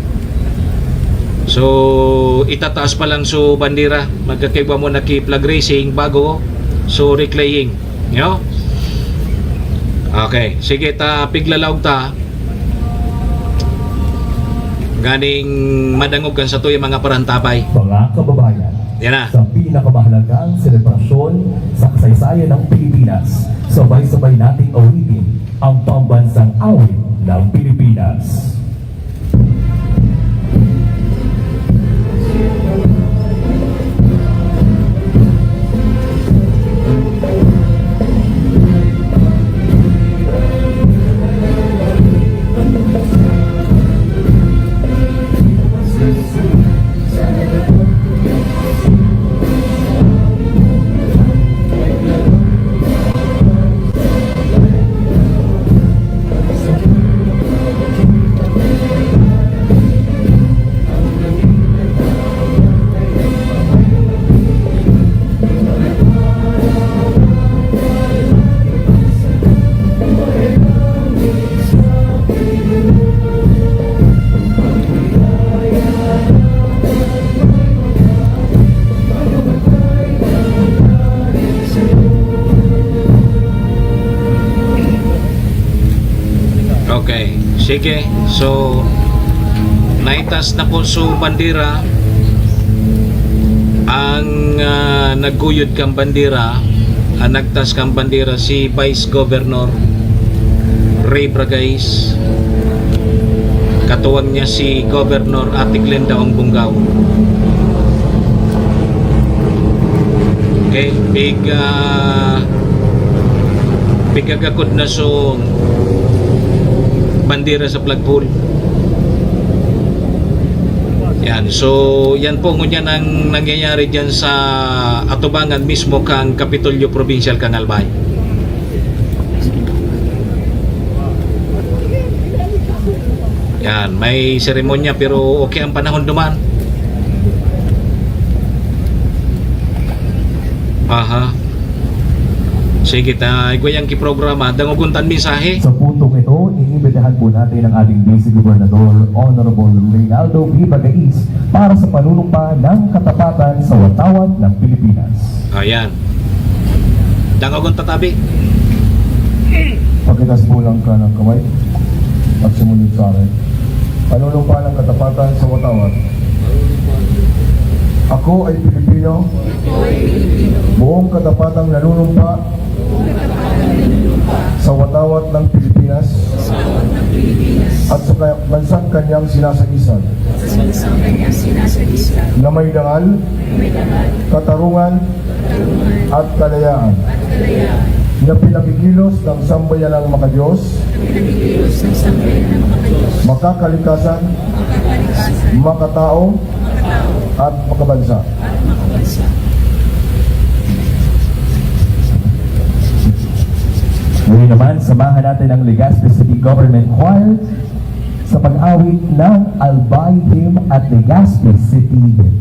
So, itataas pa lang so bandera, magkakaigwa mo na ki flag raising bago so reclaying, no? Okay, sige, ta piglalaog ta. Ganing madangog kan satuyang mga parantabay. Mga kababayan, yan na. Sa pinakamahalagang selebrasyon sa kasaysayan ng Pilipinas, sabay-sabay nating awitin ang pambansang awit ng Pilipinas. Okay, sige. So, naitas na po so bandera. Ang, ah, nagkuyod kan bandera, ang nagtas kan bandera si Vice Governor Ray Bragais. Katuwang niya si Governor Ate Glenda Ong Bongao. Okay, big, ah, pigagakod na so bandera sa flagpole. Yan. So, yan po ngunyan ang nangyayari dyan sa atubangan mismo kang Kapitolyo Provincial, Kangalbay. Yan, may seremonya pero okay ang panahon duman. Aha. Sige, ta, igwa yang ki programa. Dangogon tan mensahe. Sa puntong ito, iniimbitahan po natin ang ating Vice Gobernador, Honorable Reynaldo V. Bragais, para sa panunumpa ng katapatan sa watawat ng Pilipinas. Ayan. Dangogon ta tabi. Pakitas po lang ka ng kamay at sumunod sa akin. Panunumpa ng katapatan sa watawat. Ako ay Pilipino. Buong katapatang nanunumpa sa watawat ng Pilipinas at sa ka-, bansang kanyang sinasagisag, na may dangal, katarungan, at kalayaan, na pinakikilos ng sambayanang makadiyos, makakalikasan, makatao, at makabansa. Ngayon naman, samahan natin ang Legazpi City Government Choir sa pag-awit ng Albay Hymn at Legazpi City Hymn.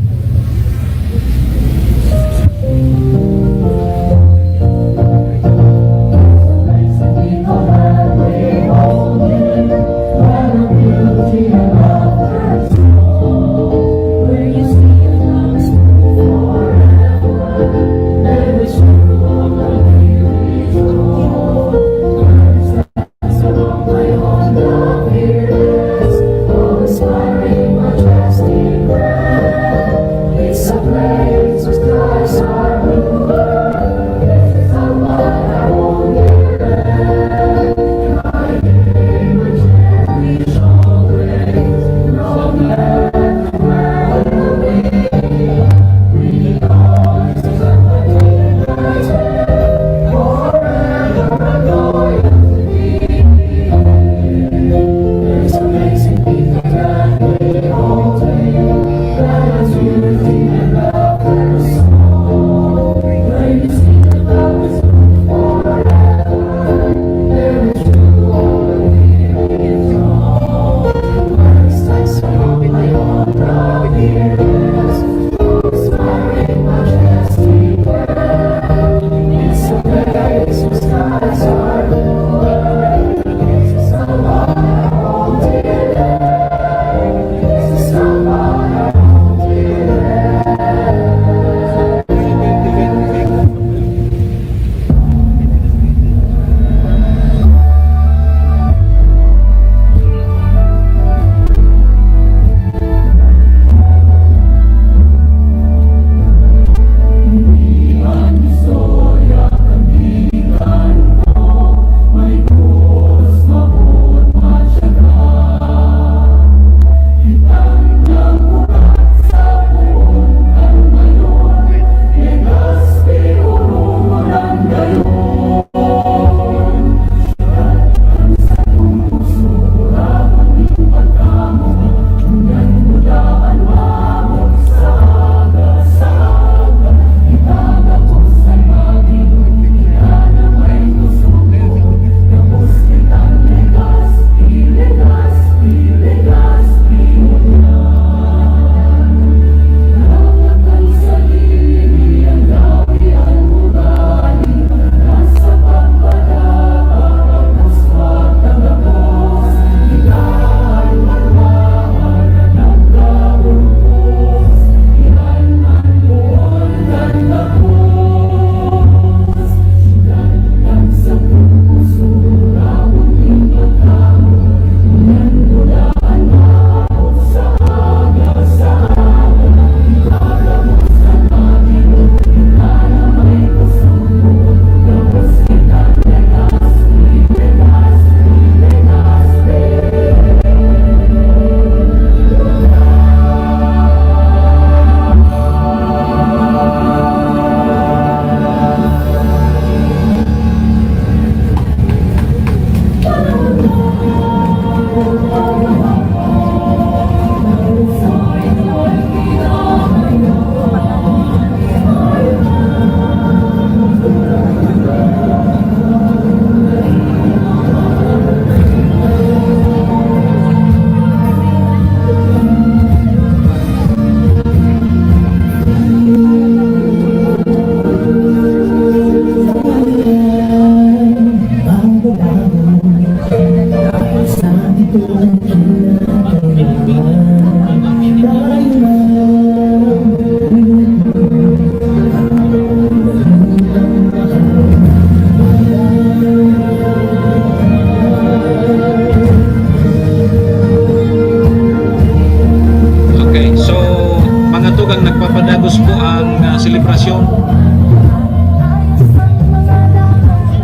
Operasyon.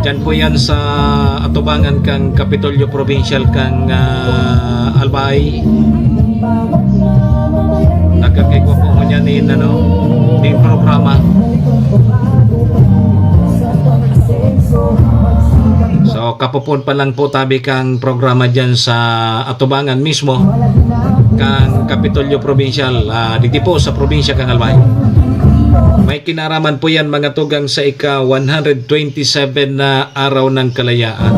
Diyan po yan sa atubangan kang Kapitolyo Provincial kang, ah, Albay. Nagkakaigwa po mo niya nin, ano, nin programa. So, kapupon pa lang po tabi kang programa dyan sa atubangan mismo kang Kapitolyo Provincial, ah, digdi po sa probinsya kang Albay. May kinaraman po yan, mga tugang, sa ika one hundred twenty-seven na Araw ng Kalayaan.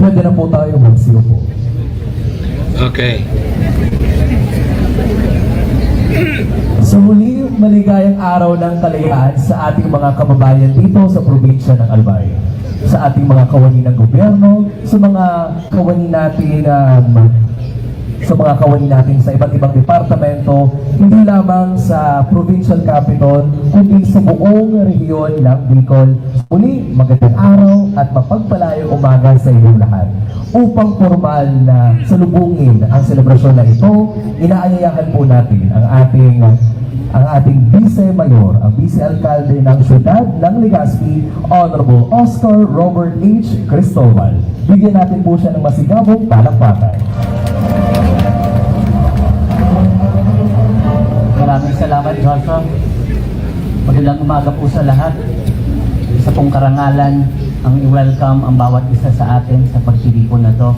Pwede na po tayo magsiyo po. Okay. Sa huli, maligayang araw ng kalayaan sa ating mga kababayan dito sa probinsya ng Albay, sa ating mga kawani ng gobyerno, sa mga kawani natin, um, sa mga kawani natin sa iba't ibang departamento, hindi lamang sa provincial capital, kundi sa buong rehiyon ng Bicol. Muli, magandang araw at mapagpalayong umaga sa inyong lahat. Upang pormal na salubungin ang selebrasyon na ito, inaayayahan po natin ang ating, ang ating Vice Mayor, ang Vice Alkalde ng Siyudad ng Legazpi, Honorable Oscar Robert H. Cristobal. Bigyan natin po siya ng masigabong palakpakan. Maraming salamat, Joshua. Magandang umaga po sa lahat. Isa pong karangalan ang i-welcome ang bawat isa sa atin sa pagtitipon na 'to.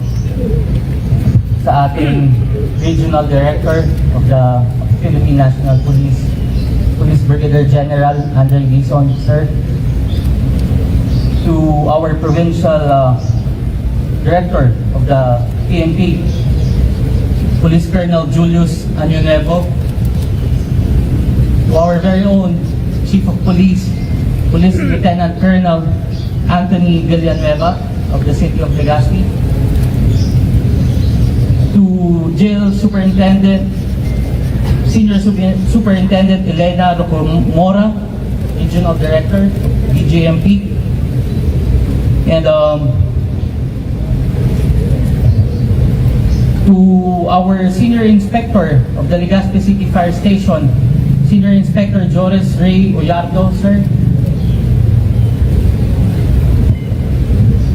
Sa ating Regional Director of the Philippine National Police, Police Brigadier General Andre Dizon, sir. To our Provincial, uh, Director of the P N P, Police Colonel Julius Año Nuevo, to our very own Chief of Police, Police Lieutenant Colonel Anthony Villanueva of the City of Legazpi, to Jail Superintendent, Senior Super-, Superintendent Elena Rocomora, Regional Director, D J M P. And, um, to our Senior Inspector of the Legazpi City Fire Station, Senior Inspector Joris Ray Oyardo, sir.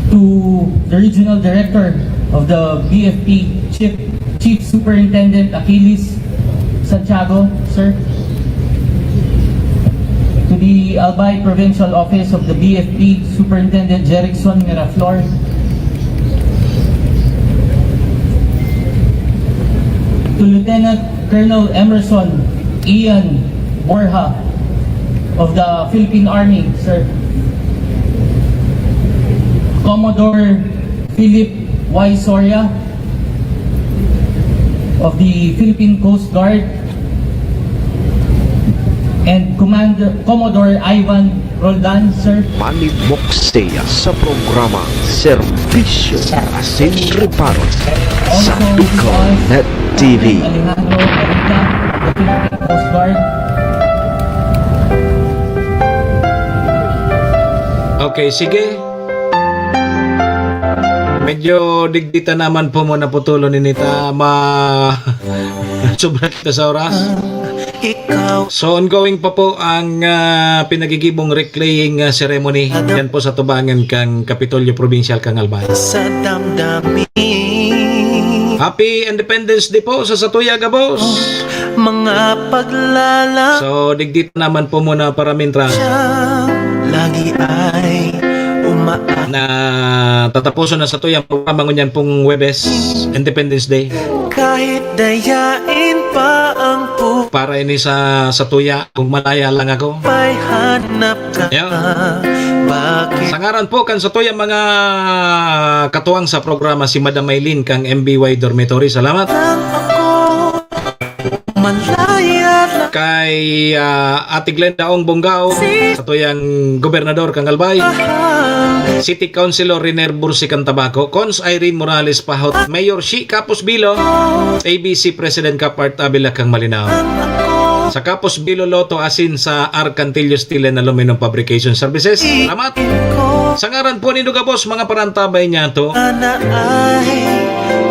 To the Regional Director of the B F P, Chief, Chief Superintendent Achilles Santiago, sir. To the Albay Provincial Office of the B F P, Superintendent Jerickson Miraflor. To Lieutenant Colonel Emerson Ian Borja of the Philippine Army, sir. Commodore Philip Y. Soria of the Philippine Coast Guard, and Commander, Commodore Ivan Roldan, sir. Manibok siya sa programa Serbisyo Asin Reparo sa Bicol Net T V. Alejandro Carita, the Philippine Coast Guard. Okay, sige. Medyo digdi ta naman po muna putulon ini ta ma-, sobra kita sa oras. Ikaw So, ongoing pa po ang, ah, pinagigibong reclaying, ah, ceremony. Yan po sa tubangan kang Kapitolyo Provincial kang Albay. Sa damdamin. Happy Independence Day po sa satuya gabos. Mga paglala- So, digdi ta naman po muna para mintra. Lagi ay umaasa. Na tatapuson na satuyang programa ngunyan pong Huwebes, Independence Day. Kahit dayain pa ang pu- Para ini sa satuya, kung malaya lang ako. Pa'y hanap ka. Yeah. Bakit? Sa ngaran po kan satuyang mga katuwang sa programa, si Madam Maylin kang M B Y Dormitory. Salamat. Lang ako, malaya lang. Kay, ah, Ate Glenda Ong Bonggao, satuyang gobernador kang Albay. City Councilor Riner Bursi kang Tabaco, Cons Irene Morales Pahot, Mayor Shi Capos Bilo, A B C President Kapart Abila kang Malinao. Sa Capos Bilo Lotto asin sa Arcantillo Steel and Aluminum Fabrication Services. Salamat. Sa ngaran po ni Dugabos, mga parantabay niya to.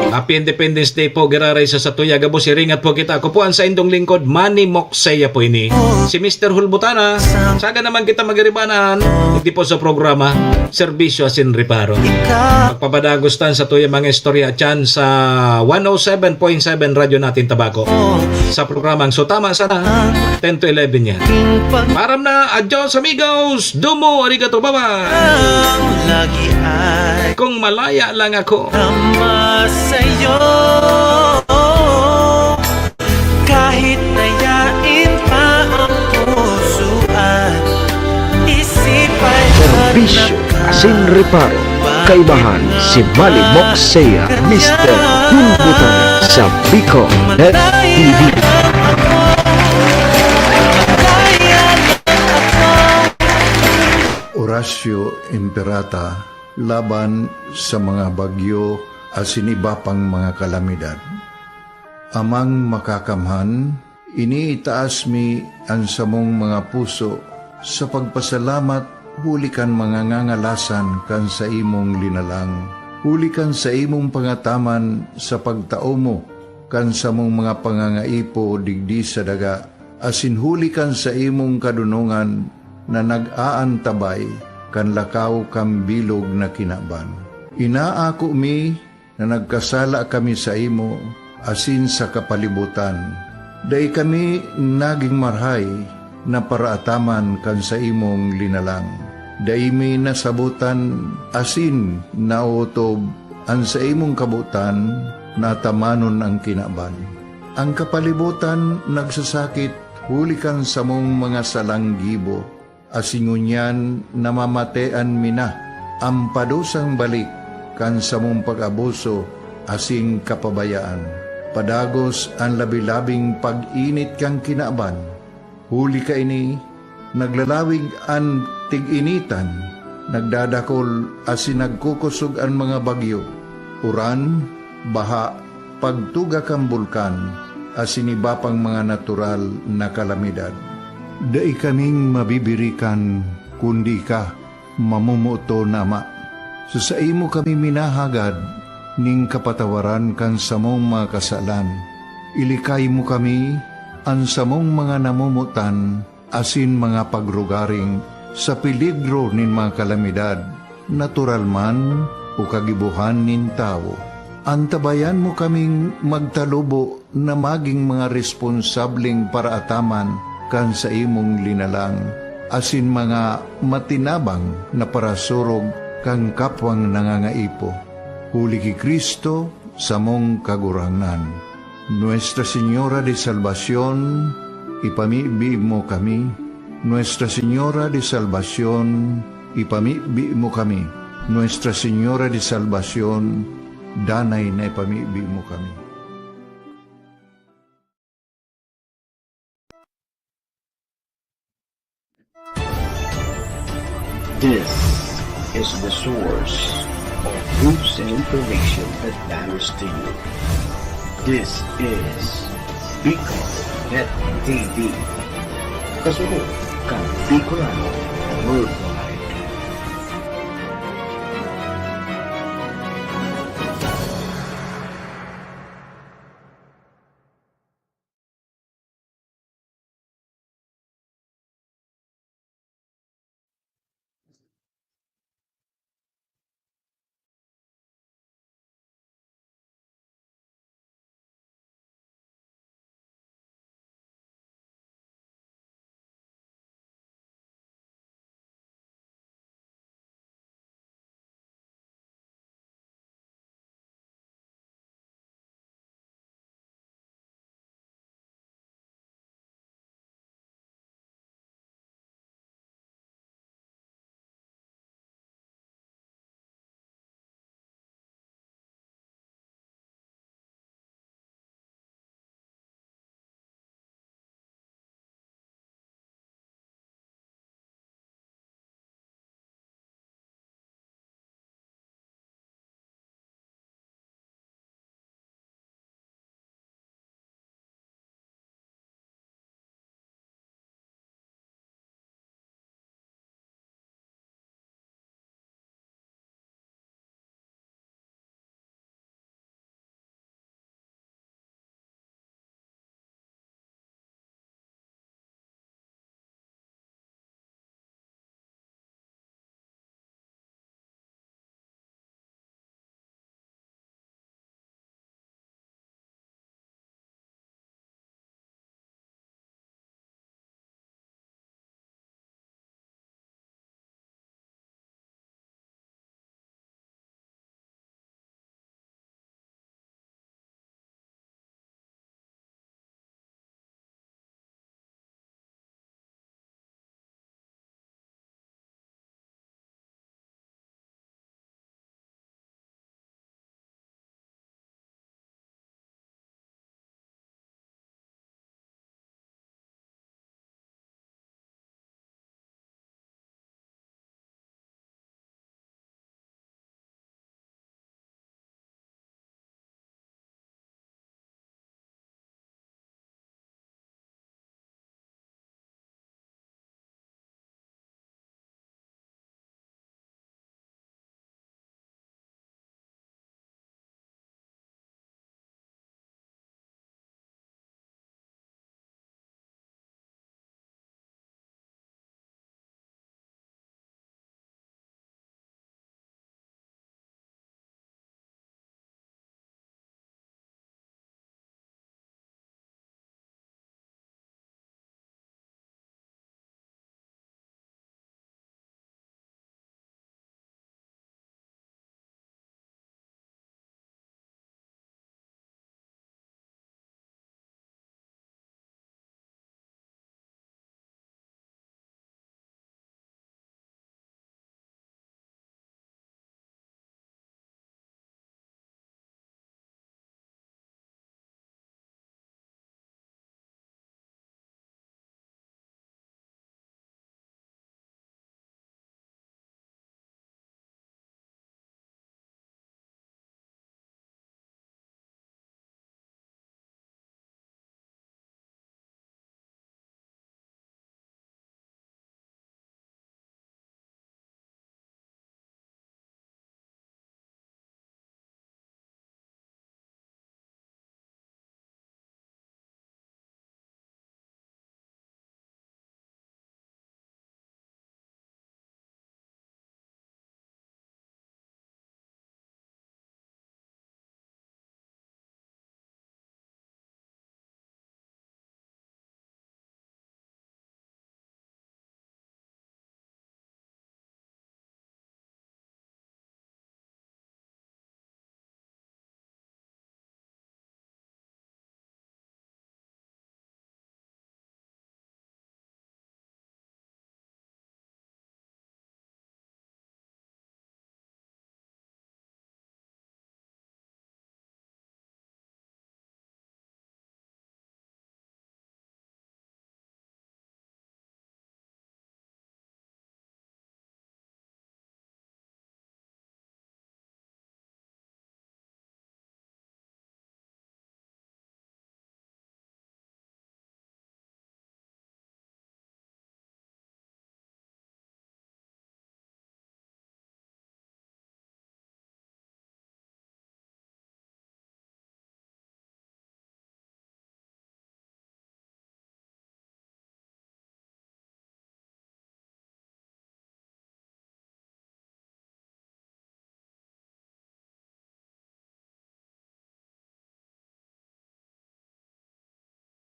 Happy Independence Day po, giraray sa satuya. Gabos, iringat po kita. Ako po ang saindong lingkod, Manny Moksaya po ini. Si Mister Hulbutana, saga naman kita magiribanan, hindi po sa programa, serbisyo asin reparo. Pagpapadagos tan sa tuyang mga istorya dyan sa one oh seven point seven Radyo Natin Tabaco. Sa programang So Tama Sana, ten to eleven yan. Param na, adios amigos! Domo, arigato, bye-bye! Ang lagi ay Kung malaya lang ako. Tama sa'yo. Kahit dayain pa ang puso at isip ay Serbisyo asin reparo, kaibahan si Manny Moksaya, Mister Hulbutana sa Bicol Net T V. Horacio Imperata laban sa mga bagyo asin iba pang mga kalamidad. Amang Makakamhan, iniitaas mi an samong mga puso sa pagpasalamat huli kan mga ngangalasan kan saimong linalang, huli kan saimong pangataman sa pagtao mo kan samong mga pangangaipo digdi sa daga, asin huli kan saimong kadonongan na nag-aantabay kan lakaw kan bilog na kinaban. Inaako mi na nagkasala kami saimo asin sa kapalibotan. Dai kami nagin marahay na paraataman kan saimong linalang. Dai mi nasabotan asin naotob an saimong kabotan na atamanon an kinaban. An kapalibotan nagsasakit huli kan samong mga salang gibo, asin ngunyan namamatean mi na an padusang balik kan samong pag-abuso asin kapabayaan. Padagos an labi-labing pag-init kan kinaban. Huli kaini, naglalawig an tig-initan, nagdadakol asin nagkukosog an mga bagyo, uran, baha, pagtuga kan bulkan, asin iba pang mga natural na kalamidad. Dai kaming mabibirikan kundi ika, mamomoton na Ama. Sa saimo kami minahagad nin kapatawaran kan samong mga kasalan. Ilikay mo kami, an samong mga namomotan, asin mga pagrugaring sa peligro nin mga kalamidad, natural man o kagibohan nin tawo. Antabayan mo kaming magtalubo na magin mga responsableng paraataman kan saimong linalang, asin mga matinabang na parasurog kan kapwang nangangaipo. Huli ki Cristo, samong Kagurangnan. Nuestra Señora de Salvacion, ipamibi mo kami. Nuestra Señora de Salvacion, ipamibi mo kami. Nuestra Señora de Salvacion, danay na ipamibi mo kami. This is the source of news and information that matters to you. This is Bicol Net T V. Kasunod kan Bicolano Worldwide.